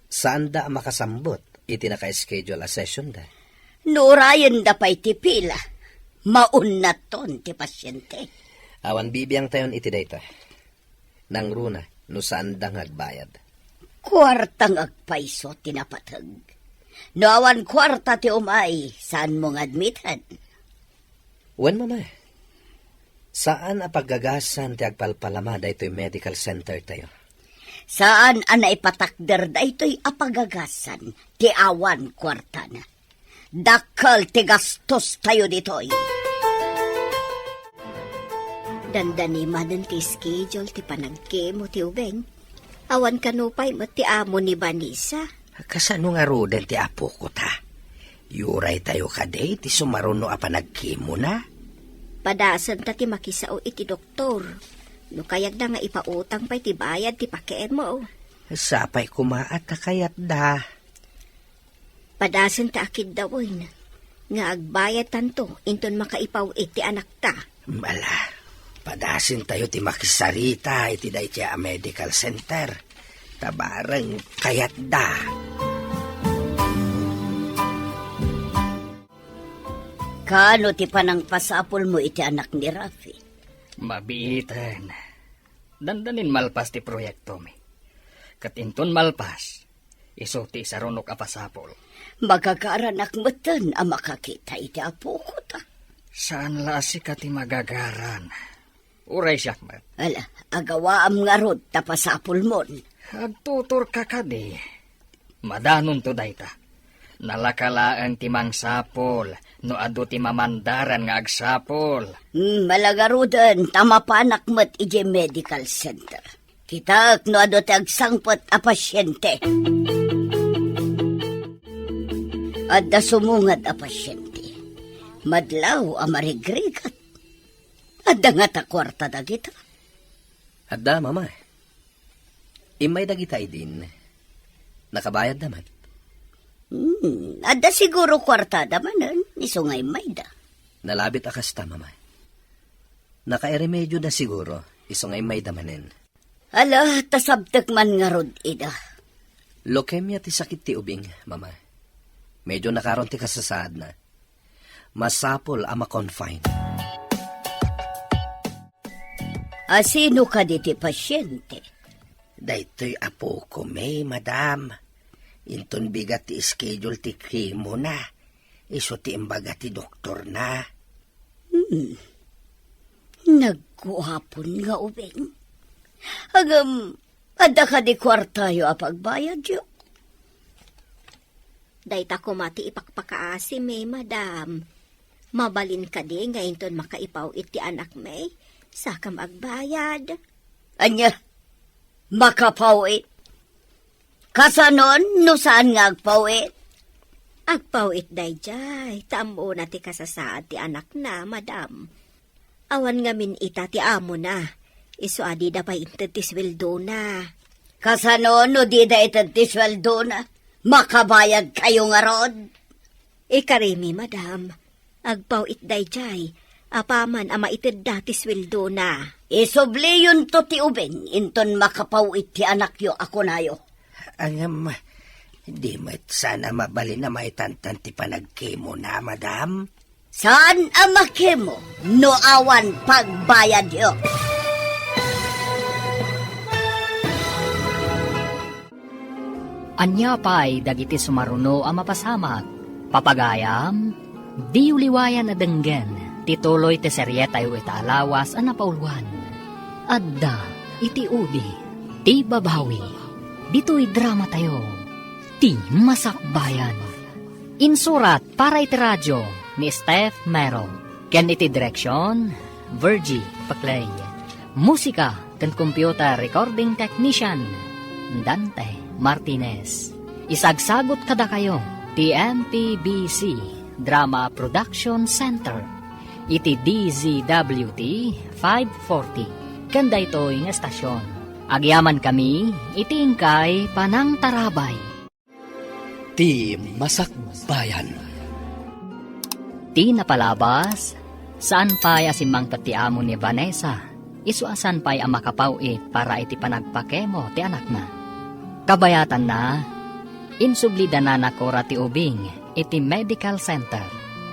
Saanda a makasambut iti naka-schedule a sessionda. No urayenda pay ti pila, maunnaton ti pasyente. Awan bibiangtayon iti dayta. Nangruna no saanda nga agbayad. Kuarta nga agpayso ti napateg. No awan kuarta ti umay, saanmo nga admiten? Wen, Mama. Saan a pagagasan ti agpalpalama daytoy medical center tayo. Saan a naipatakder daytoy a pagagasan ti awan kuartana. Dakkel ti gastos tayo ditoy. Dandani manen ti schedule ti panagkemo ti ubing. Awan kano pay met ti amo ni Vanessa. Kasano ngaruden ti apoko ta? Yuray tayo kadi ti sumaruno a panagkemona? Padasenta ti makisao iti doktor. No kayatda nga ipautang pay ti bayad ti pakemo. Sapay koma a ta kayatda. Padasenta a kiddawen nga agbayadtanto inton makaipaw-it ti anakta. Ala, padasentayo ti makisarita iti daytoy a medical center. Ta bareng kayatda. Kaano ti panangpasapulmo iti anak ni Rafi? Mabiiten. Dandanin malpas ti proyektomi. Ket inton malpas, isu ti isarunok a pasapul. Magagaranak metten a makakita iti apoko ta. Saan la a sika ti magagaran. Uray siak met. Ala, agawaam ngarud ta pasapulmon. Agtuturka kadi. Madanonto dayta. Nalaka laeng ti mangsapul no adu ti mamandaran nga agsapul. Hmm, malangaruden ta mapanak met idiay medical center. Kitaek no adu ti agsangpet a pasiente. Adda sumungad a pasiente. Madlaw a marigrigat. Adda ngata kuarta dagita? Adda, Mama. Immay dagita idin. Nakabayadda met. Hmm, adda siguro kuartada manen, isu nga immayda. Nalabit a kasta, Mama. Nakairemedioda siguro, isu nga immayda manen. Ala, ta sabtek man ngarud ida. Leukemia ti sakit ti ubing, Mama. Medyo nakaron ti kasasaadna. Masapul a ma-confine. A sino kadi ti pasiente? Daytoy apoko, May, madam. Inton bigat ti schedule ti chemo na, isu ti imbaga ti doktorna. Hmm. Nagguapon nga ubing. Ngem, adda kadi kuartayo a pagbayadyo? Dayta koma ti ipakpakaasimi, madam. Mabalin kadi nga inton makaipaw-it ti anakmi, sakam agbayad? Ania? Makapaw-it? Kasanon no saan nga agpaw-it? Agpaw-it daydiay, ta ammona ti kasasaad ti anakna, madam. Awan ngamin ita ti amona, isu a dida pay inted ti sueldona. Kasano no dida ited ti sueldona? Makabayadkayo ngarud? Ikarimi, madam, agpaw-it daydiay, apaman a maitedda ti sueldona. Isubliyonto ti ubing inton makapaw-it ti anakyo a kunayo. Ngem, di met saan a mabalin a maitantan ti panagkemona, madam? Saan a makemo no awan pagbayadyo. Ania pay dagiti sumaruno a mapasamak? Papagayam, diyo liwayan a denggen ti tuloy ti serietayo ita a lawas a napauluan. Adda iti udi ti babawi. Ditoy dramatayo, Ti Masakbayan. Insurat para iti radio ni Steph Mero, ken iti direksion, Virgie Paclay. Musika ken computer recording technician, Dante Martinez. Isagsagut kadakayo ti M P B C Drama Production Center iti D Z W T five forty ken daytoy nga estasion. Agyamankami iti inkay panangtarabay. Ti Masakbayan. Ti napalabas, saan pay a simmangpet ti amo ni Vanessa. Isu a saan pay a makapaw-it para iti panagpakemo ti anakna. Kabayatanna, insublida nana kora ti ubing iti medical center,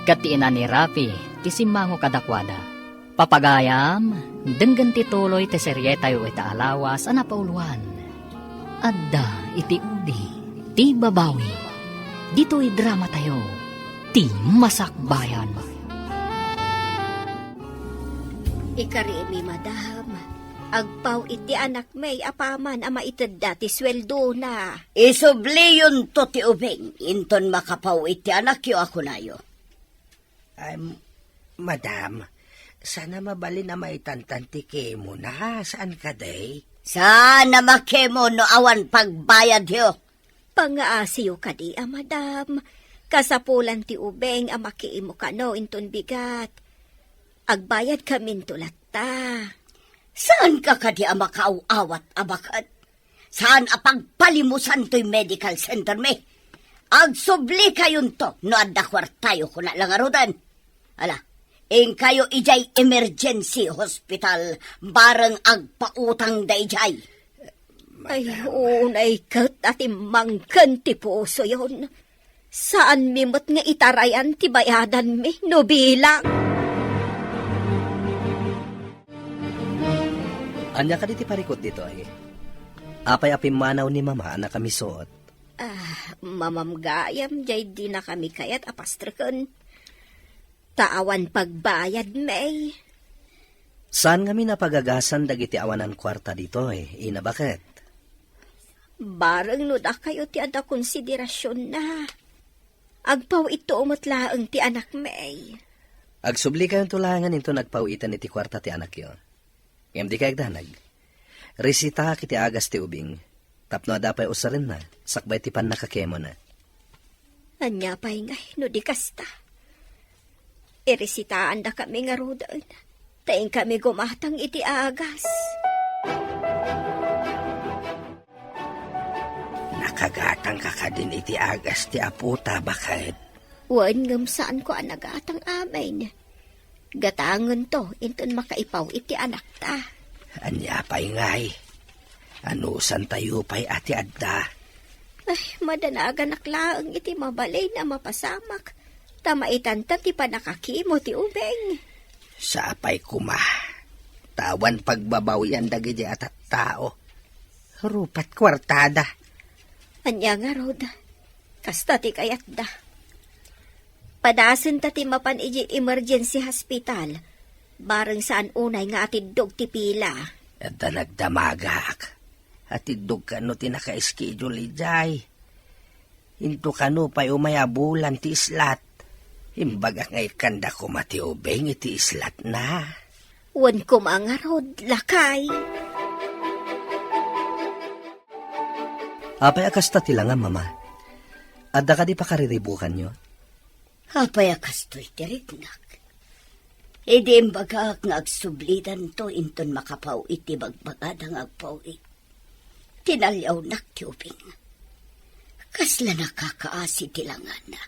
ket ti ina ni Rafi ti simmango kadakuada. Papagayam, denggen ti tuloy ti serietayo ita a lawas a napauluan. Adda iti udi ti babawi. Ditoy dramatayo, Ti Masakbayan. Ikarimi, madam, agpaw-it ti anakmi apaman a maitedda ti sueldona. Isubliyonto ti ubing inton makapaw-it ti anakyo a kunayo. Em, madam, saan a mabalin a maitantan ti kemona, saan kadi? Saan a makemo no awan pagbayadyo? Pangaasiyo kadi a madam, kasapulan ti ubing a makemo kano inton bigat. Agbayadkaminto latta. Saanka kadi a makaaw-awat a baket? Saan a pagpalimusan toy medical center mi? Agsublikayonto no adda kuartayo, kuna la ngaruden. Ala, inkayo idiay emergency hospital, bareng agpautang daydiay. Ay, unay ket a timmangken ti pusoyon. Saanmi met nga itarayan ti bayadanmi no bilang. Ania kadi ti parikut ditoy? Apay a pimmanaw ni Mama a nakamisuot? Ah, mamamgayam jay dinakami kayat a pastreken. Ta awan pagbayad, May. Saan ngamin a pagagasan dagiti awanan kuarta ditoy, ina baket? Bareng no dakayo ti adda konsiderasionna. Agpaw-itto met laeng ti anak, May. Agsublikayon to laengen inton agpaw-iten iti kuarta ti anakyo. Ngem di kayagdanag. Resitaak iti agas ti ubing. Tapno adda pay usarenna, sakbay ti pannakakemona. Ania pay ngay no di kasta? Iresitaandakami ngaruden, ta inkami gumatang iti agas. Nakagatangka kadin iti agas ti apota, baket? Wen, ngem saanko a nagatang amin. Gatangento inton makaipaw iti anakta. Ania pay ngay? Anusantayo pay a ti adda? Ay, madanaganak laeng iti mabalin a mapasamak, ta maitanta ti pannakakemo ti ubing. Sapay koma, ta awan pagbabawian dagiti a tattao. Rupat kuartada. Ania ngarud? Kasta ti kayatda. Padasenta ti mapan idiay emergency hospital. Bareng saan unay nga atiddog ti pila. Adda nagdamagak. Atiddog kano ti naka-schedule idiay. Into kano pay umay a bulan ti islat. Imbagak nga ikkanda koma ti ubing iti islatna. Wen koma ngarud, lakay. Apay a kasta ti langam, Mama? Adda kadi pakariribukanyo? Apay a kastoy ti riknak? Idi imbagak nga agsublidanto inton makapaw-it ti bagbagada nga agpaw-it, tinaliawnak ti ubing. Kasla nakakaasi ti langana.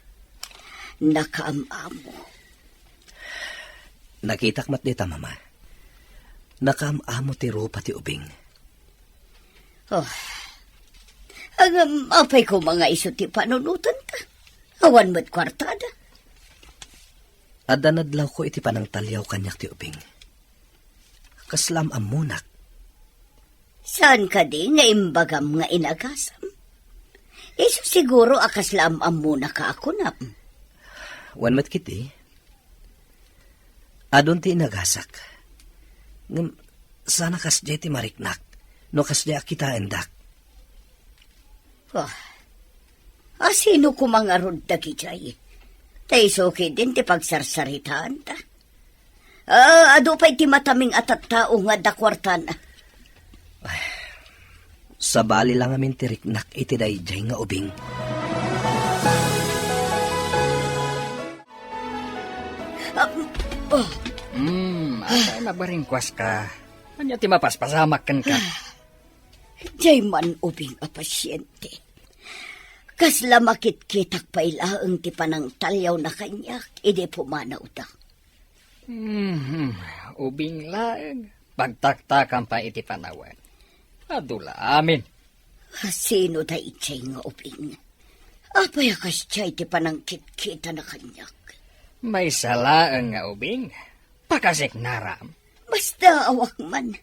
Nakaam-amo. Nakitak met dita, Mama. Nakaam-amo ti rupa ti ubing. Oh. Ngem apay koma nga isu ti panunotenta? Awan met kuartada. Adda nadlawko iti panangtaliaw kaniak ti ubing. Kasla am-ammonak. Saan kadi nga imbagam nga inagasam? Isu siguro a kasla am-ammonak a kunam. Wen met ketdi. Adun ti inagasak. Ngem, saan a kasdiay ti mariknak, no kasdiay a kitaendak. Ah, a sino koma ngarud dagidiay? Ta isu ketdin ti pagsarsaritaanta. Ah, adu pay ti mataming a tattao nga adda kuartana. Ay, sabali la ngamin ti riknak iti daydiay nga ubing. Ah, oh. Hmm, apay a nabaringkuaska? Ania ti mapaspasamak kenka? Diay man ubing a pasiente. Kasla makitkitak pay laeng ti panangtaliawna kaniak idi pumanawda. Mhm. Ubing laeng. Pagtaktakam pay iti panawen. Adu la amin. Sino daydiay nga ubing? Apay a kasdiay ti panangkitkitana kaniak? Maysa laeng nga ubing. Pakasiknaram. Basta awak man.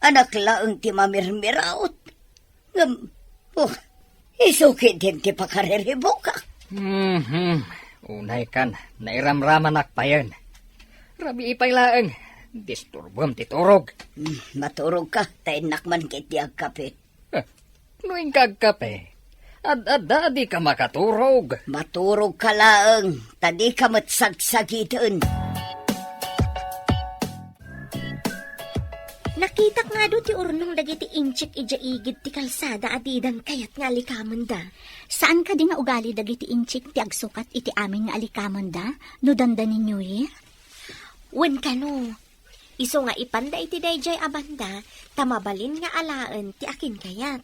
Anak laeng ti mamirmiraot. Ngem, oh, isu ketdin ti pakariribukak. Mhm. Unay kan, nairamramanak payen. Rabii pay laeng, disturbom ti turog. Hmm, maturogka, ta innak man ketdi agkape. Eh, no inka agkape, ad-adda a dika makaturog. Maturogka laeng, ta dika met sagsagiten. Nakitak nga adu ti urnong dagiti inchik idiay igid ti kalsada a didan kayat nga alikamenda. Saan kadi nga ugali dagiti inchik ti agsukat iti amin nga alikamenda no dandani New Year? Wen kano, Isu nga ipanda iti daydiay a banda, ta mabalin nga alaen ti akinkayat.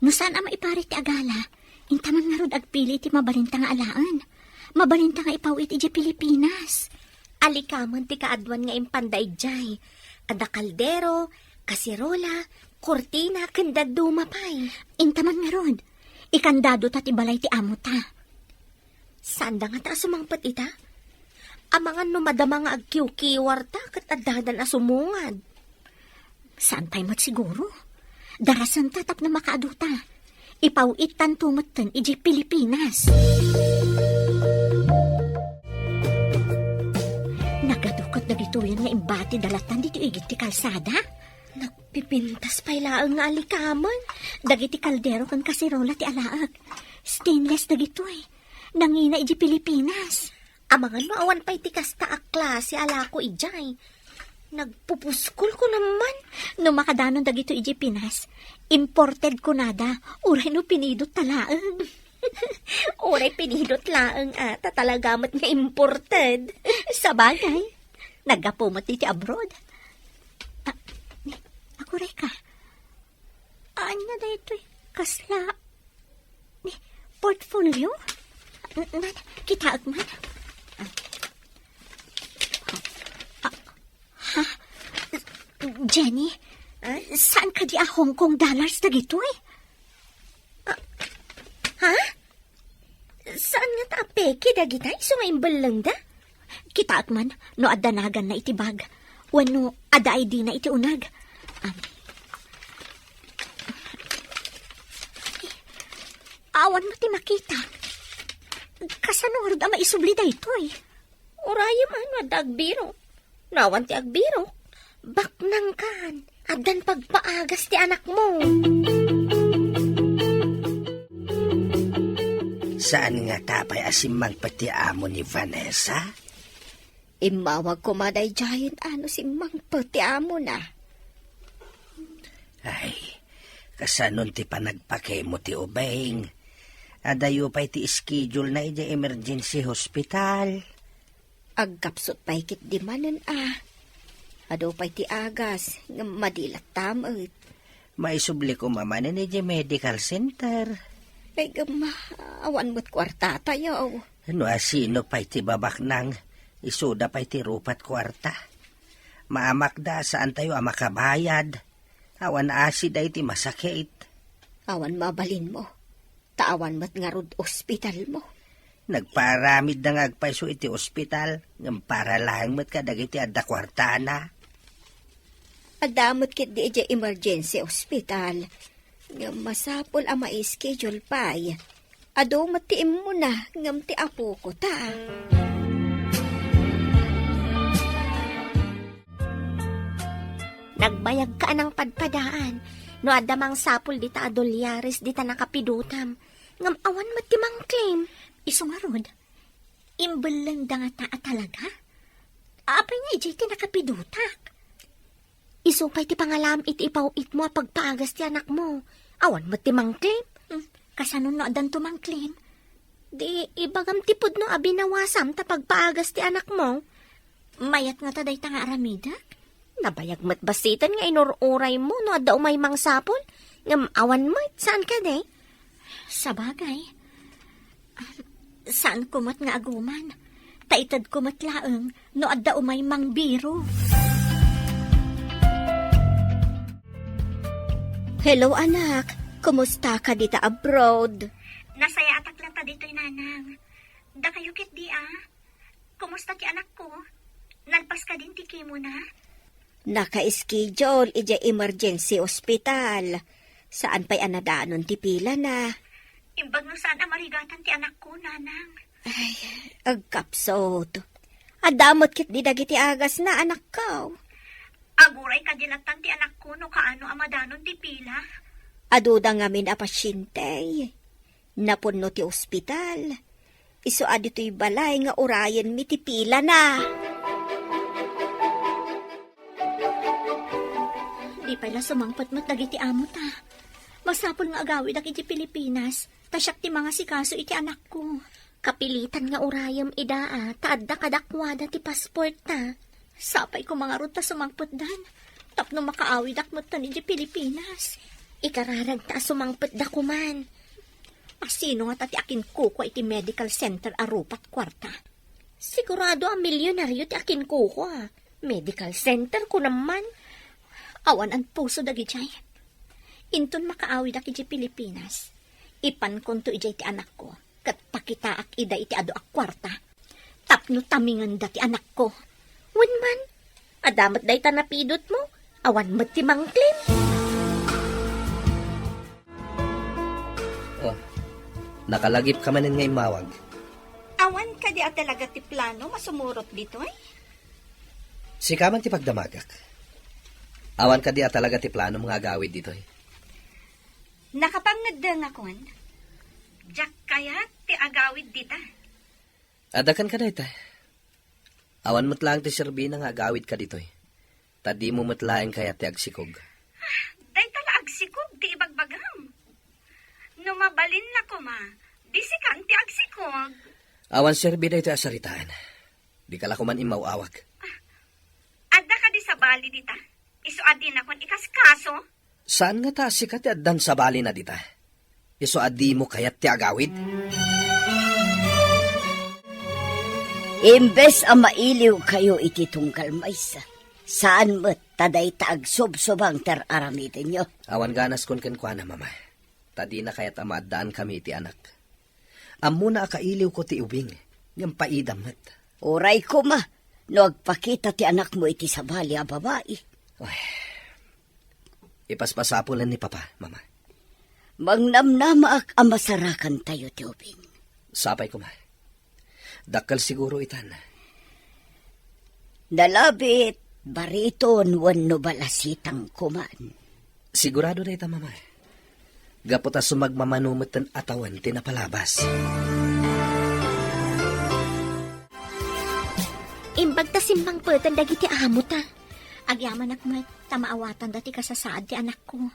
No saan a maiparit ti agala, inta man ngarud agpili ti mabalinta nga alaen. Mabalinta nga ipaw-it idiay Pilipinas. Alikamen ti kaaduan nga impanda idiay. Adda kaldero, kaserola, kurtina, ken dadduma pay. Inta man ngarud, ikandado ta ti balay ti amo ta. Saan da ngata a sumangpet ita? Amangan no madama nga agkiwkiwar ta ket addadan a sumungad. Saan pay met siguro? Darasen ta tapno makaadu ta. Ipaw-it tanto metten idiay Pilipinas. Nagadu ket dagitoyen nga imbati dalatan ditoy igid ti kalsada? Nagpipintas pay laeng nga alikamen. Dagiti kaldero ken kaserola ti alaek. Stainless dagitoy. Nangina idiay Pilipinas. Amangan no awan pay ti kasta a klase a lako idiay. Nagpupuskol ko naman. No makadanon dagito idiay Pinas, imported kunada, uray no pinidot ta laeng. Uray pinidot laeng, a, ta talaga met nga imported. Sabagay, naggapu met iti abroad. Ah, ni, aguray ka. Ania daytoy? Kasla, ni, portfolio? N-, nan, kitaek man. Ah. Ah, ha? Jenny, ah? Saan kadi a Hong Kong dollars dagitoy? Ah, ha? Saan ngata a peke dagita isu nga imbellengda? Kitaek man no adda naganna iti bag, wenno adda I D na iti uneg. Am. Awan met ti makita. Kasano ngarud a maisubli daytoy? Urayem a no adda agbiro. No awan ti agbiro, baknangkan, addan pagpaagas ti anakmo. Saan ngata pay a simmangpet ti amo ni Vanessa? Immawag koma daydiayen a no simmangpet ti amona. Ay, kasanon ti panagpakemo ti ubing? Adayo pay ti schedule na idiay emergency hospital. Agkapsut pay ketdi manen a. Adu pay ti agas, ngem madi latta met. Maisubli koma manen idiay medical center. Ay, ngem, awan met kuartatayo. No asino pay ti babaknang, isuda pay ti rupat kuarta. Maamakda a saantayo a makabayad. Awan asi daytoy masakit. Awan mabalinmo. Ta awan met ngarud ospitalmo. Nagpaaramidda nga agpayso iti ospital, ngem para laeng met kadagiti adda kuartana. Adda met ketdi idiay emergency hospital, ngem masapul a mai-schedule pay. Adu met ti immuna, ngem ti apoko ta. Nagbayagka a nangpadpadaan no adda mangsapul dita a dolyares dita nakapidutam, ngem awan met ti mangclaim. Isu ngarud, imbellengda ngata a talaga? Apay nga idiay ti nakapidutak? Isu pay ti pangalaam iti ipaw-itmo a pagpaagas ti anakmo. Awan met ti mangclaim. Hmm, kasano no addanto mangclaim? Di ibagam ti pudno a binawasam ta pagpaagas ti anakmo. Mayat ngata dayta nga aramidek? Nabayag met bassiten nga inur-uraymo no adda umay mangsapul, ngem awan met, saan kadi? Sabagay. Ah, saanko met nga aguman. Ta itedko met laeng no adda umay mangbiro. Hello, anak. Kumusta ka dita abroad? Nasayaatak latta ditoy, nanang. Dakayo ketdi, a? Kumusta ti anakko? Nalpas kadin ti chemo na? Naka-schedule idiay emergency hospital. Saan pay a nadanon ti pilana. Imbag no saan a marigatan ti anakko, nanang. Ay, agkapsut. Adda met ketdi dagiti agasna, anakko. Aguray kadi lattan ti anakko no kaano a madanon ti pila. Aduda ngamin a pasiente. Napunno ti ospital. Isu a ditoy balay nga urayenmi ti pilana. Di pay la sumangpet met dagiti amo ta. Masapul nga agawidak iti Pilipinas, ta siak ti mangasikaso iti anakko. Kapilitan nga urayem ida a, ta adda kadakuada ti passport ta. Sapay koma ngarud ta sumangpetdan, tapno makaawidak metten idiay Pilipinas. Ikararagta a sumangpetda koman. Asino ngata ti akinkukua iti medical center a rupa't kuarta? Sigurado a milionario ti akinkukua. Medical center, kunam man. Awan anpuso dagidiay. Inton makaawidak idiay Pilipinas, ipankonto idiay ti anakko, ket pakitaak ida iti adu a kuarta, tapno tamingenda ti anakko. Wen man, adda met dayta napidutmo, awan met ti mangklim. Oh, nakalagipka manen nga immawag. Awan kadi a talaga ti plano masumurot ditoy? Sika man ti pagdamagak. Awan kadi a talaga ti planom nga agawid ditoy? Nakapangngeddengakon. Diak kayat ti agawid dita. Adda kenka dayta. Awan met laeng ti serbina nga agawidka ditoy. Ta dimo met laeng kayat ti agsikog. Dayta la agsikog ti ibagbagam. No mabalinna koma, di sikan ti agsikog. Awan serbi daytoy a saritaan. Dika la koman immaw-awag. Adda kadi sabali dita? Isu a dinakon ikaskaso? Saan ngata a sika ti addan sabalina dita? Isu a dimo kayat ti agawid? Imbes a mailiwkayo iti tunggal maysa, saan met ta dayta agsubsubang ti ar-aramidenyo. Awan ganaskon kenkuana, Mama, ta dina kayat a maaddaankami iti anak. Ammona a kailiwko ti ubing, ngem paidam met. Uray koma, no agpakita ti anakmo iti sabali a babai. Ay, ipaspasapulen ni Papa, Mama. Mangnamnamaak a masarakantayo ti ubing. Sapay koma. Dakkel siguro itan. Nalabit, bariton wenno balasitang koman. Sigurado dayta, Mama. Gapu ta sumagmamano metten a tawen ti napalabas. Imbag ta simmangpeten dagiti amota. Agyamanak met ta maawatanda ti kasasaad ti anakko.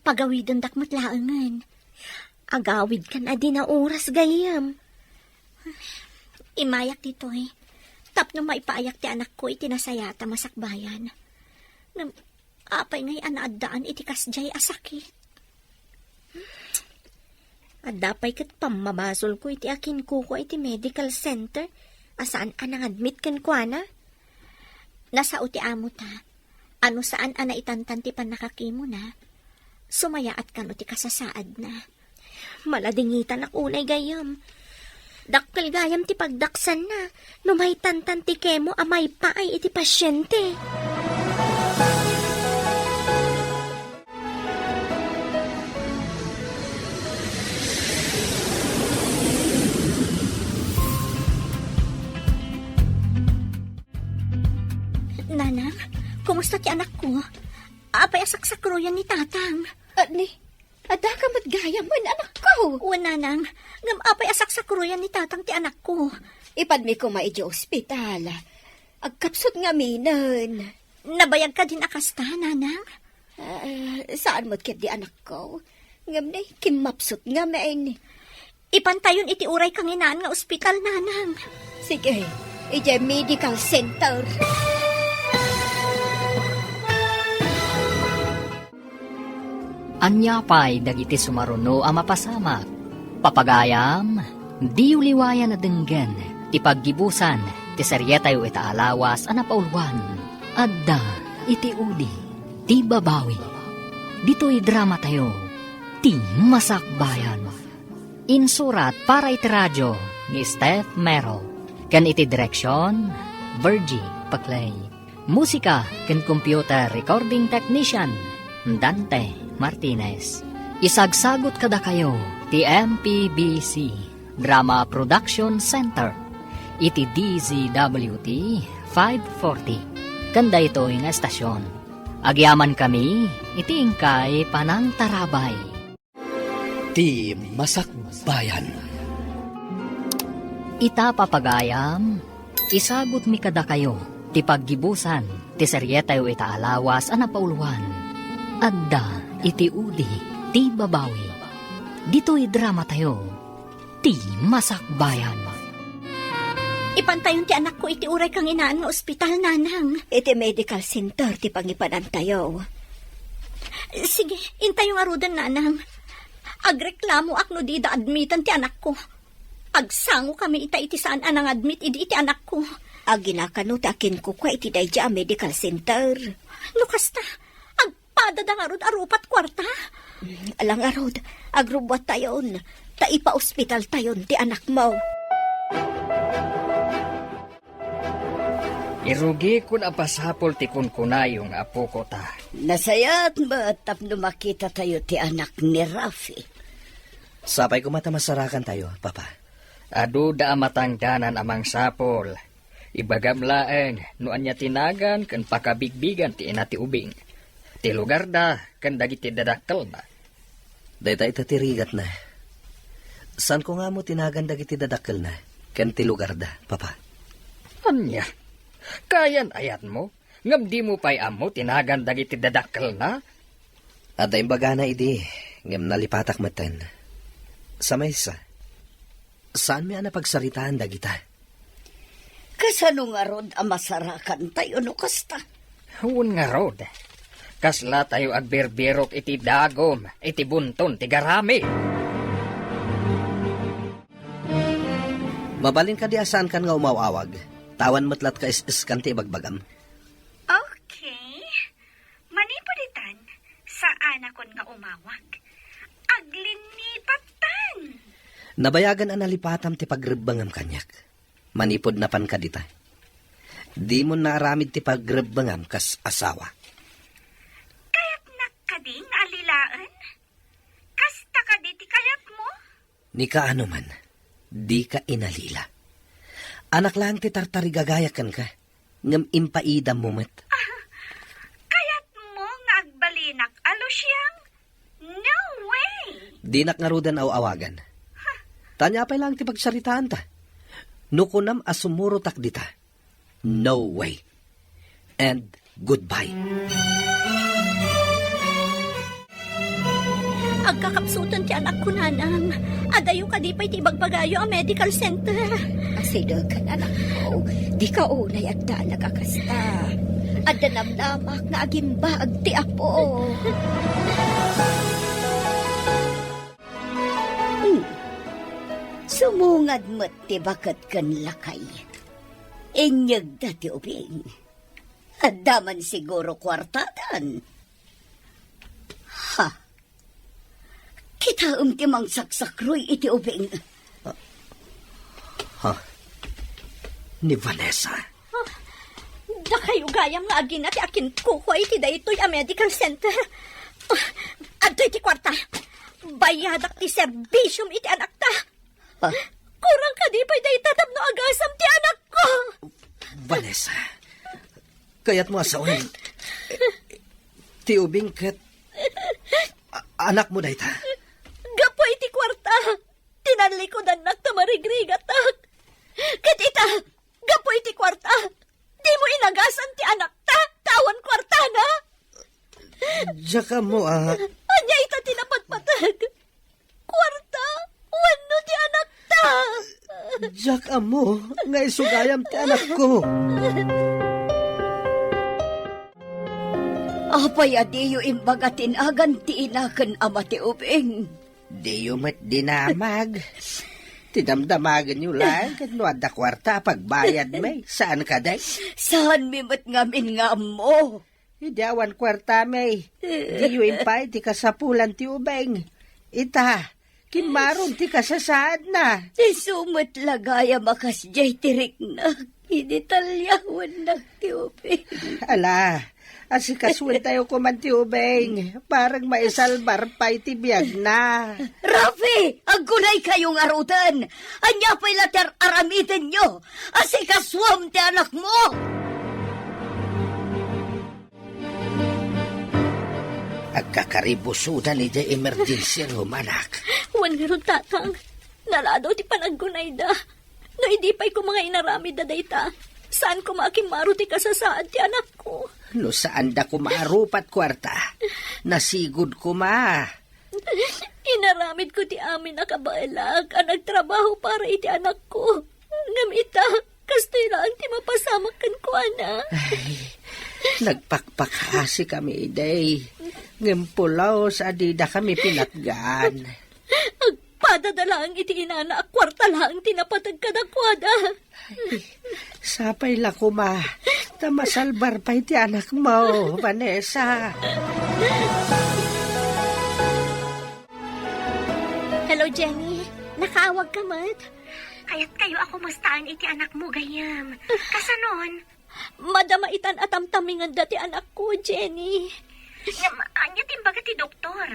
Pagawidendak met laengen. Agawidkan a di nauras gayyem. Immayak ditoy, tapno maipaayak ti anakko iti nasayaat a masakbayan. Ngem apay ngay a naaddaan iti kasdiay a sakit? Adda pay ket pammabasolko iti akinkukua iti medical center a saan a nangadmit kenkuana. Nasao ti amota a no saan a naitantan ti pannakakimona, sumayaat kano ti kasasaadna. Maladingitanak unay gayyem. Dakkel gayam ti pagdaksanna no maitantan ti kemo a maipaay iti pasiente. Nanang, kumusta ti anakko? Apay a saksakroyan ni tatang? Ani, adda ka met gayamen, anakko? Wen, nanang, ngem apay a saksakroyan ni tatang ti anakko? Ipadmi koma idiay ospital. Agkapsut ngaminen. Nabayag kadin a kasta, nanang? Ah, saan met ketdi, anakko. Ngem ne, kimmapsut ngamin. Ipantayon iti uray kanginaan nga ospital, nanang. Sige, idiay medical center. Ania pay dagiti sumaruno a mapasamak? Papagayam, diyo liwayan a denggen ti paggibusan ti serietayo ita a lawas a napauluan. Adda iti udi ti babawi. Ditoy dramatayo, ti masakbayan. Insurat para iti radio ni Steph Mero, ken iti direksion, Virgie Paclay. Musika ken computer recording technician, Dante Martinez. Isagsagut kadakayo ti M P B C Drama Production Center iti D Z W T five forty, ken daytoy nga estasion. Agyamankami iti inkay panangtarabay. Ti masakbayan. Ita, papagayam, isagutmi kadakayo ti paggibusan ti serietayo ita a lawas a napauluan. Adda iti udi ti babawi. Ditoy dramatayo, ti masakbayan. Ipantayon ti anakko iti uray kanginaan nga ospital, Nanang. Iti medical center ti pangipanantayo. Sige, intayo ngaruden, Nanang. Agreklamoak no dida admiten ti anakko. Agsangokami ita iti saan a nangadmit idi iti anakko. Agina kano ti akinkukua iti daydi a medical center? No kasta, agpadada ngarud a rupat kuarta? Ala ngarud, agrubbuattayon, ta ipaospitaltayon ti anakmo. Irugikon a basapol ti kunkunayo nga apoko ta. Nasayaat met tapno makitatayo ti anak ni Rafi. Sapay koma ta masarakantayo, Papa. Aduda a matangdanan a mangsapol. Ibagam laeng no ania ti nagan ken pakabigbigan ti ina ti ubing, ti lugarda ken dagiti dadakkelna. Dayta ita ti rigatna. Saanko nga ammo ti nagan dagiti dadakkelna ken ti lugarda, Papa. Ania? Kayan-ayatmo? Ngem dimo pay ammo ti nagan dagiti dadakkelna? Adda imbagana idi, ngem nalipatak metten. Sa maysa, saanmi a napagsaritaan dagita. Kasano ngarud a masarakantayo no kasta? Wen ngarud, kaslatayo agbirbirok iti dagum iti bunton ti garami. Mabalin kadi a saankan nga umaw-awag? Awan met latta is-iskan ti ibagbagam. Okay. Manipud itan, saanakon nga umawag. Aglinipattan! Nabayagan a nalipatam ti pagrebbengam kaniak. Manipud napanka dita, dimon naaramid ti pagrebbengam kas asawa. Kayatnak kadi nga alilaen? Kasta kadi ti kayatmo? Ni kaano man, dika inalila. Anak laeng ti tartarigagayak kenka, ngem impaidammo met. Ah, kayatmo nga agbalinak a Luciang? No way! Dinak ngaruden aw-awagan. Huh. Tanya pay lang ti pagsaritaanta. No kunam a sumurotak dita, no way. And goodbye. Agkakapsutan ti anakko, Nanang. Adayo kadi pay ti ibagbagayo a medical center? Asidegen, anakko. Dika unay agdanag a kasta. Adda namnamak nga agimbag ti Apo. Hmm. Sumungad met ti baket ken lakay. Inyegda ti ubing. Adda man siguro kuartadan. Ha? Kitaem ti mangsaksakruy iti ubing. Ha? Ni Vanessa? Ah, dakayo gayam nga agina ti akinkukua iti daytoy a medical center. Ah, adtoy ti kuarta. Bayadak ti serbisiom iti anakta. Ah. Kurang kadi pay dayta tapno agasam ti anakko. Vanessa, kayatmo a sawen ti ubing ket a-, anakmo dayta? Gapu iti kuarta, tinallikudannak ta marigrigatak. Ket ita, gapu iti kuarta, dimo inagasam ti anakta, ta awan kuartana. Diak ammo a. Ania ita ti napatpateg? Kuarta? Wenno ti anakta? Diak ammo nga isu gayam ti anakko. Apay a diyo imbaga ti nagan ti ina ken ama ti ubing? Diyo met dinamag. Ti damdamagenyo laeng ket no adda kuarta a pagbayadmi, saan kadi? Saanmi met ngamin nga ammo. Idi awan kuartami, diyo impay ti kasapulan ti ubing. Ita, kimmaron ti kasasaadna. Isu met la gayam a kasdiay ti riknak idi talyawennak ti ubing. Ala, asikasuentayo koman ti ubing. Bareng maisalbar pay ti biagna. Rafi, aggunaykayo ngaruden. Ania pay la ti ar-aramidenyo? Asikasuam ti anakmo. Agkakaribusodan idiay emergency room, anak. Wen ngarud, Tatang. Naladaw ti panaggunayda. No idi pay koma nga inaramidda dayta, saan koma a kimmaro ti kasasaad ti anakko. No saanda koma a rupat kuarta, nasigud koma. Inaramidko ti amin a kabaelak a nagtrabaho para iti anakko. Ngem ita, Kastoy laeng ti mapasamak kenkuana. Ay, nagpakpakaasi kami, Day. Ngem pulos a dida kami pinatgan. Agpadada laeng iti inana a kuarta laeng ti napateg kadakuada. Ay, sapay la koma, ta masalbar pay ti anakmo, Vanessa. Hello, Jenny. Nakaawag ka met? Kayatkayo a kumustaen iti anakmo, gayyem. Kasanon? Madama itan a tamtamingenda ti anakko, Jenny. Ngem, ania ti imbaga ti doktor?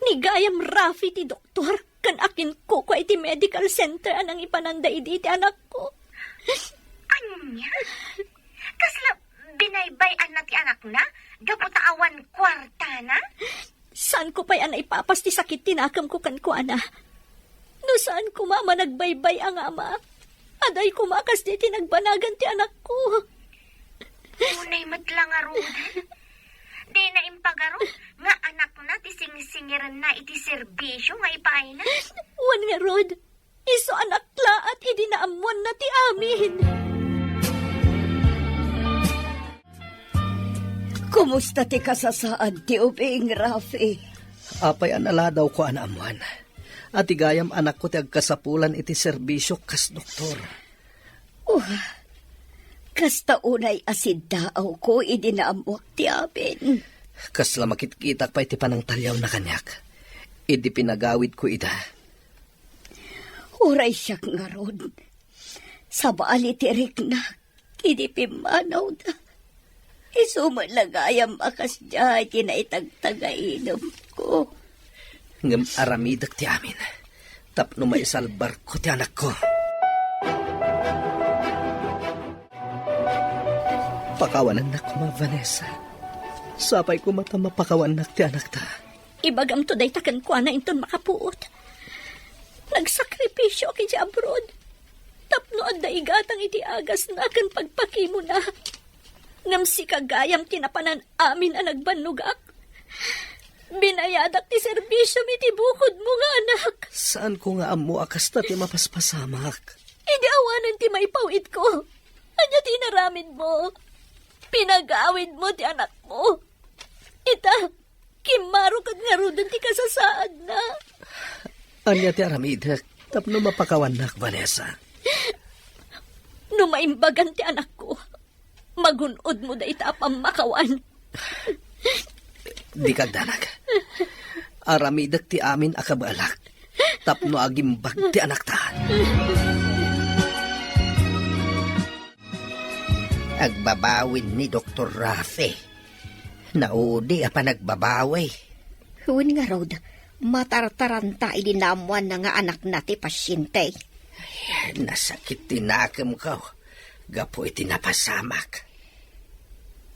Ni gayam Rafi ti doktor, ken akinkukua iti medical center a nangipananda idi iti anakko. Ania? Kasla binaybay-anna ti anakna gapu ta awan kuartana? Saanko pay a naipapas ti sakit ti nakemko kenkuana. No saan koma a managbaybay-a nga ama, adda koma a kasdi ti nagbanagan ti anakko. Unay met la ngaruden. Dina impagarup nga anakna ti singsingirenna iti serbisio nga ipaayna. Wen ngarud, isu a naklaat idi naammoanna ti amin. Kumusta ti kasasaad ti ubing, Rafi? Apay a naladawko a naammoan a ti gayam anakko ti agkasapulan iti serbisio kas doktor. Oh, kasta unay a siddaawko idi naammoak ti amin. Kasla makitkitak pay ti panangtaliawna kaniak idi pinagawidko ida. Uray siak ngarud, sabali ti riknak idi pimmanawda. Isu met la gayam a kasdiay ti naitagtagainemko. Ngem aramidek ti amin tapno maisalbarko ti anakko. Pakawanannak koma, Vanessa. Sapay koma ta mapakawannak ti anakta. Ibagamto dayta kenkuana inton makapuot. Nagsakripisio iti abroad tapno adda igatang iti agasna ken pagpakimona. Ngem sika gayam ti napanan amin a nagbannogak. Binayadak ti serbisiomi iti bukodmo nga anak. Saanko nga ammo a kasta ti mapaspasamak. Idi awanen ti maipawidko, ania ti inaramidmo? Pinagawidmo ti anakmo. Ita, kimmaro ket ngaruden ti kasasaadna. Ania ti aramidek tapno mapakawannak, Vanessa? No maimbagan ti anakko, magun-odmo dayta a pammakawan. Dika agdanag. Aramidek ti amin a kabaelak tapno agimbag ti anakta. Agbabawin ni Doktor Rafi. Naudi a panagbabawi. Wen ngarud, matartaranta idi naammoanna nga anakna ti pasiente. Ay, nasakit ti nakemko gapu iti napasamak.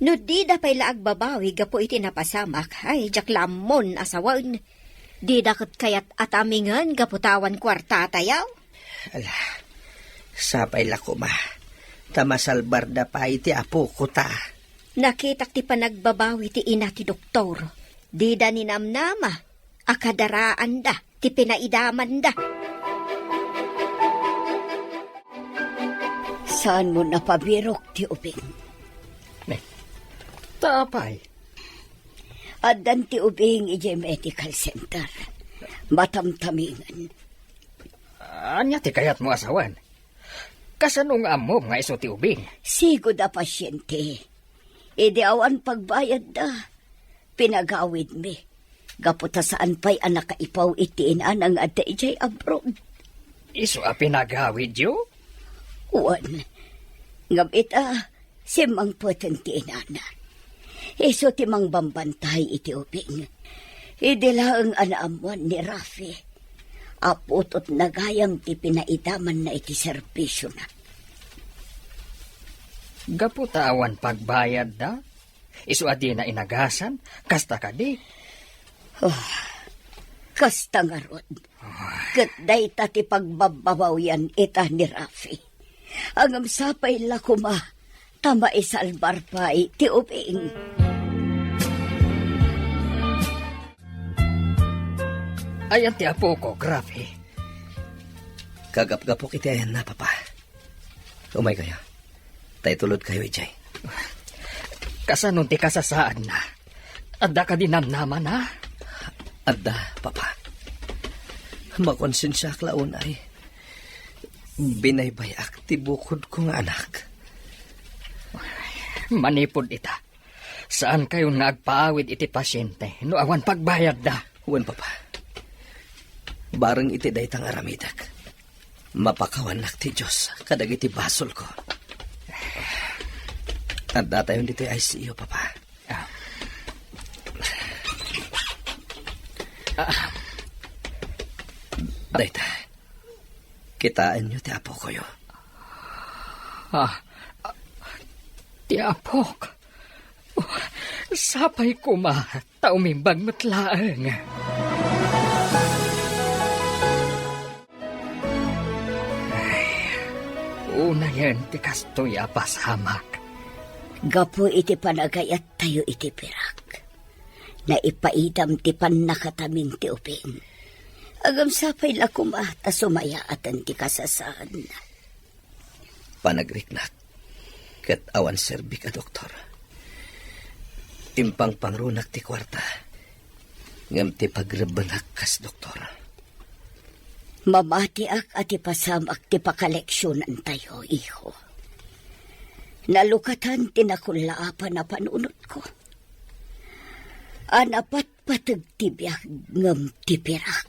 No dida pay la agbabawi gapu iti napasamak, ay, diak la ammon a sawen. Dida ket kayat a tamingen gapu ta awan kuartatayo. Ala, sapay la koma, ta masalbarda pay ti apoko ta. Nakitak ti panagbabawi ti ina ti doktor. Dida ninamnama a kadaraanda ti pinaidamanda. Saanmo napabirok ti ubing? Ne, ta apay? Addan ti ubing idiay medical center. Matamtamingen. Ania ti kayatmo a sawen? Kasano nga ammom nga isu ti ubing? Sigud a pasiente. Idi awan pagbayadda, pinagawidmi. Gapu ta saan pay a nakaipaw iti inana nga adda idiay abroad. Isu a pinagawidyo? Wen. Ngem ita, simmangpeten ti inana. Isu ti mangbambantay iti ubing. Idi laeng a naammoan ni Rafi a putotna gayam ti pinaidamanna iti serbisiona. Gapu ta awan pagbayadda, isu a dina inagasan, kasta kadi? Oh, kasta ngarud. Ket dayta ti pagbabbabawian ita ni Rafi. Ngem sapay la koma ta maisalbar pay ti ubing. Ayan ti apok, Rafi. Kagapgapok iti ayanna, Papa. Umaykayo. Ta itulodkayo idiay. Kasano ti kasasaadna? Adda kadi namnamana? Adda, Papa. Makonsensiaak la unay. Binaybay-ak ti bukodko nga anak. Manipud ita, saankayon nga agpaawid iti pasiente no awan pagbayadda. Wen, Papa. Bareng iti dayta nga aramidek, mapakawannak ti Dios kadagiti basolko. Addatayon ditoy I C U, Papa. Ah. Ah. Dayta, kitaenyo ti apokoyo. Ah, ah, ti apok. Oh, sapay koma ta umimbag met laeng. Ay, unayen ti kastoy a pasamak. Gapu iti panagayattayo iti pirak, naipaidam ti pannakatamin ti ubing. Ngem sapay la koma ta sumayaaten ti kasasaadna. Panagriknak ket awan serbik a doktor. Impangpangrunak ti kuarta, ngem ti pagrebbengak kas doktor. Mamatiak a ti pasamak ti pakaleksionantayo, iho. Nalukatan ti nakullaapan a panunotko. A napatpateg ti biag ngem ti pirak.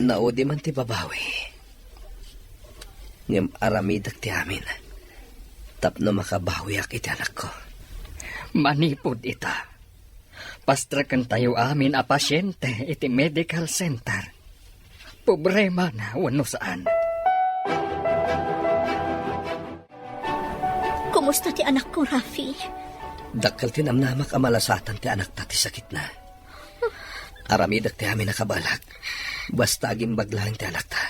Naudi man ti babawi, ngem aramidek ti amin tapno makabawiak iti anakko. Manipud ita, pastrekentayo amin a pasiente iti medical center. Pobre man wenno saan. Kumusta ti anakko, Rafi? Dakkel ti namnamak a malasatan ti anakta ti sakitna. Aramidek ti amin a kabaelak, basta agimbag laeng ti anakta.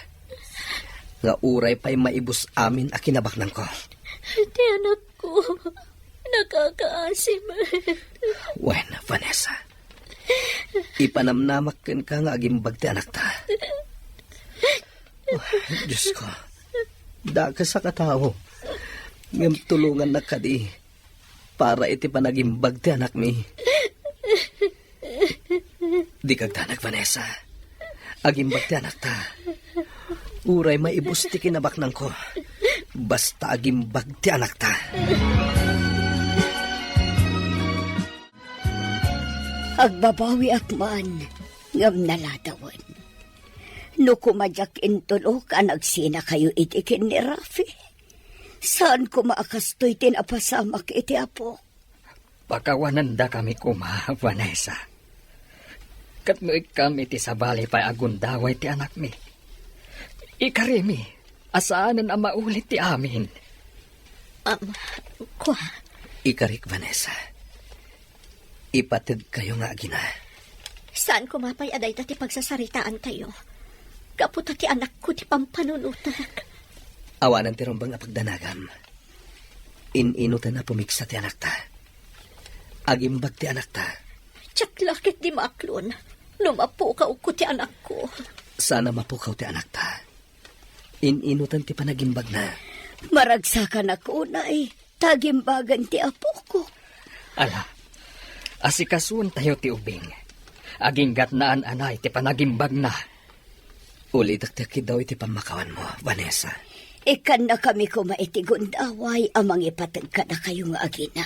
Nga uray pay maibus amin a kinabaknangko. Ti anakko, nakakaasi met. Wen, Vanessa, ipanamnamak kenka nga agimbag ti anakta. Oh, Diosko, dakesak a tao, ngem tulongannak kadi para iti panagimbag ti anakmi. Dika agdanag, Vanessa. Agimbag ti anakta. Uray maibus ti kinabaknangko, basta agimbag ti anakta. Agbabawiak man, ngem naladawen. No koma diak intulok a nagsinakayo iti ken ni Rafi, saan koma a kastoy ti napasamak iti apo. Pakawanendakami koma, Vanessa. Ket no ikkam iti sabali pay a gundaway ti anakmi, ikarimi a saanen a mauli ti amin. Am, kua. Ikarik, Vanessa. Ipategkayo nga agina. Saan koma pay a dayta ti pagsasaritaantayo? Gapu ta ti anakko ti pampanunotek. Awanen ti rumbeng a pagdanagam. In-inutan a pumigsa ti anakta. Agimbag ti anakta. Diak la ket di maaklon no mapukawko ti anakko. Saan a mapukaw ti anakta. In-inutan ti panagimbagna. Maragsakanak unay ta agimbagan ti apoko. Ala, asikasuentayo ti ubing. Aginggatnaan anay ti panagimbagna. Ulitek ti akkidaw iti pammakawanmo, Vanessa. Ikkannakami koma iti gundaway a mangipateg kadakayo nga agina.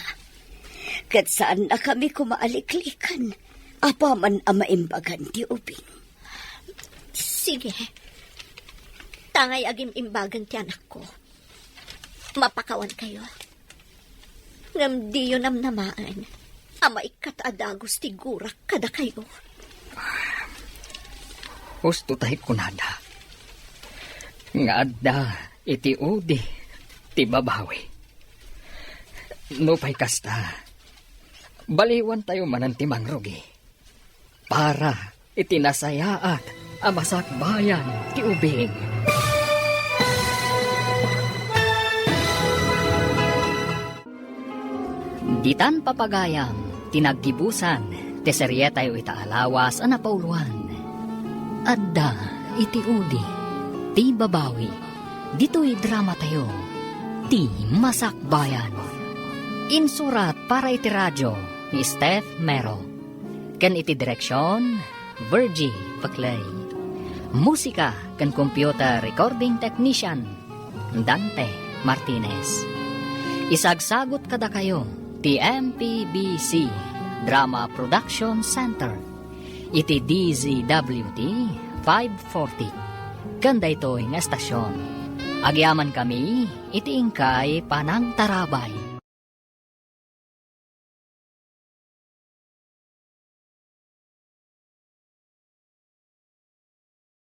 Ket saannakami koma a liklikan apaman a maimbagan ti ubing. Sige. Tangay agim-imbagan ti anakko. Mapakawankayo. Ngem diyo namnamaen a maikkat a dagus ti gurak kadakayo. Husto tay kunada nga adda iti udi ti babawi. Nupay kasta, baliwantayo manen ti mangrugi para iti nasayaat a masakbayan ti ubing. Ditan papagayam ti naggibusan ti serietayo ita a lawas a napauloan. Adda iti udi ti babawi. Ditoy dramatayo, Ti Masakbayan. Insurat para iti radio ni Steph Mero. Ken iti direksyon, Virgie Paclay. Musika ken computer recording technician, Dante Martinez. Isagsagut kadakayo ti M P B C Drama Production Center iti D Z W T five forty. Ken daytoy nga estasion, agyamankami iti inkay panangtarabay.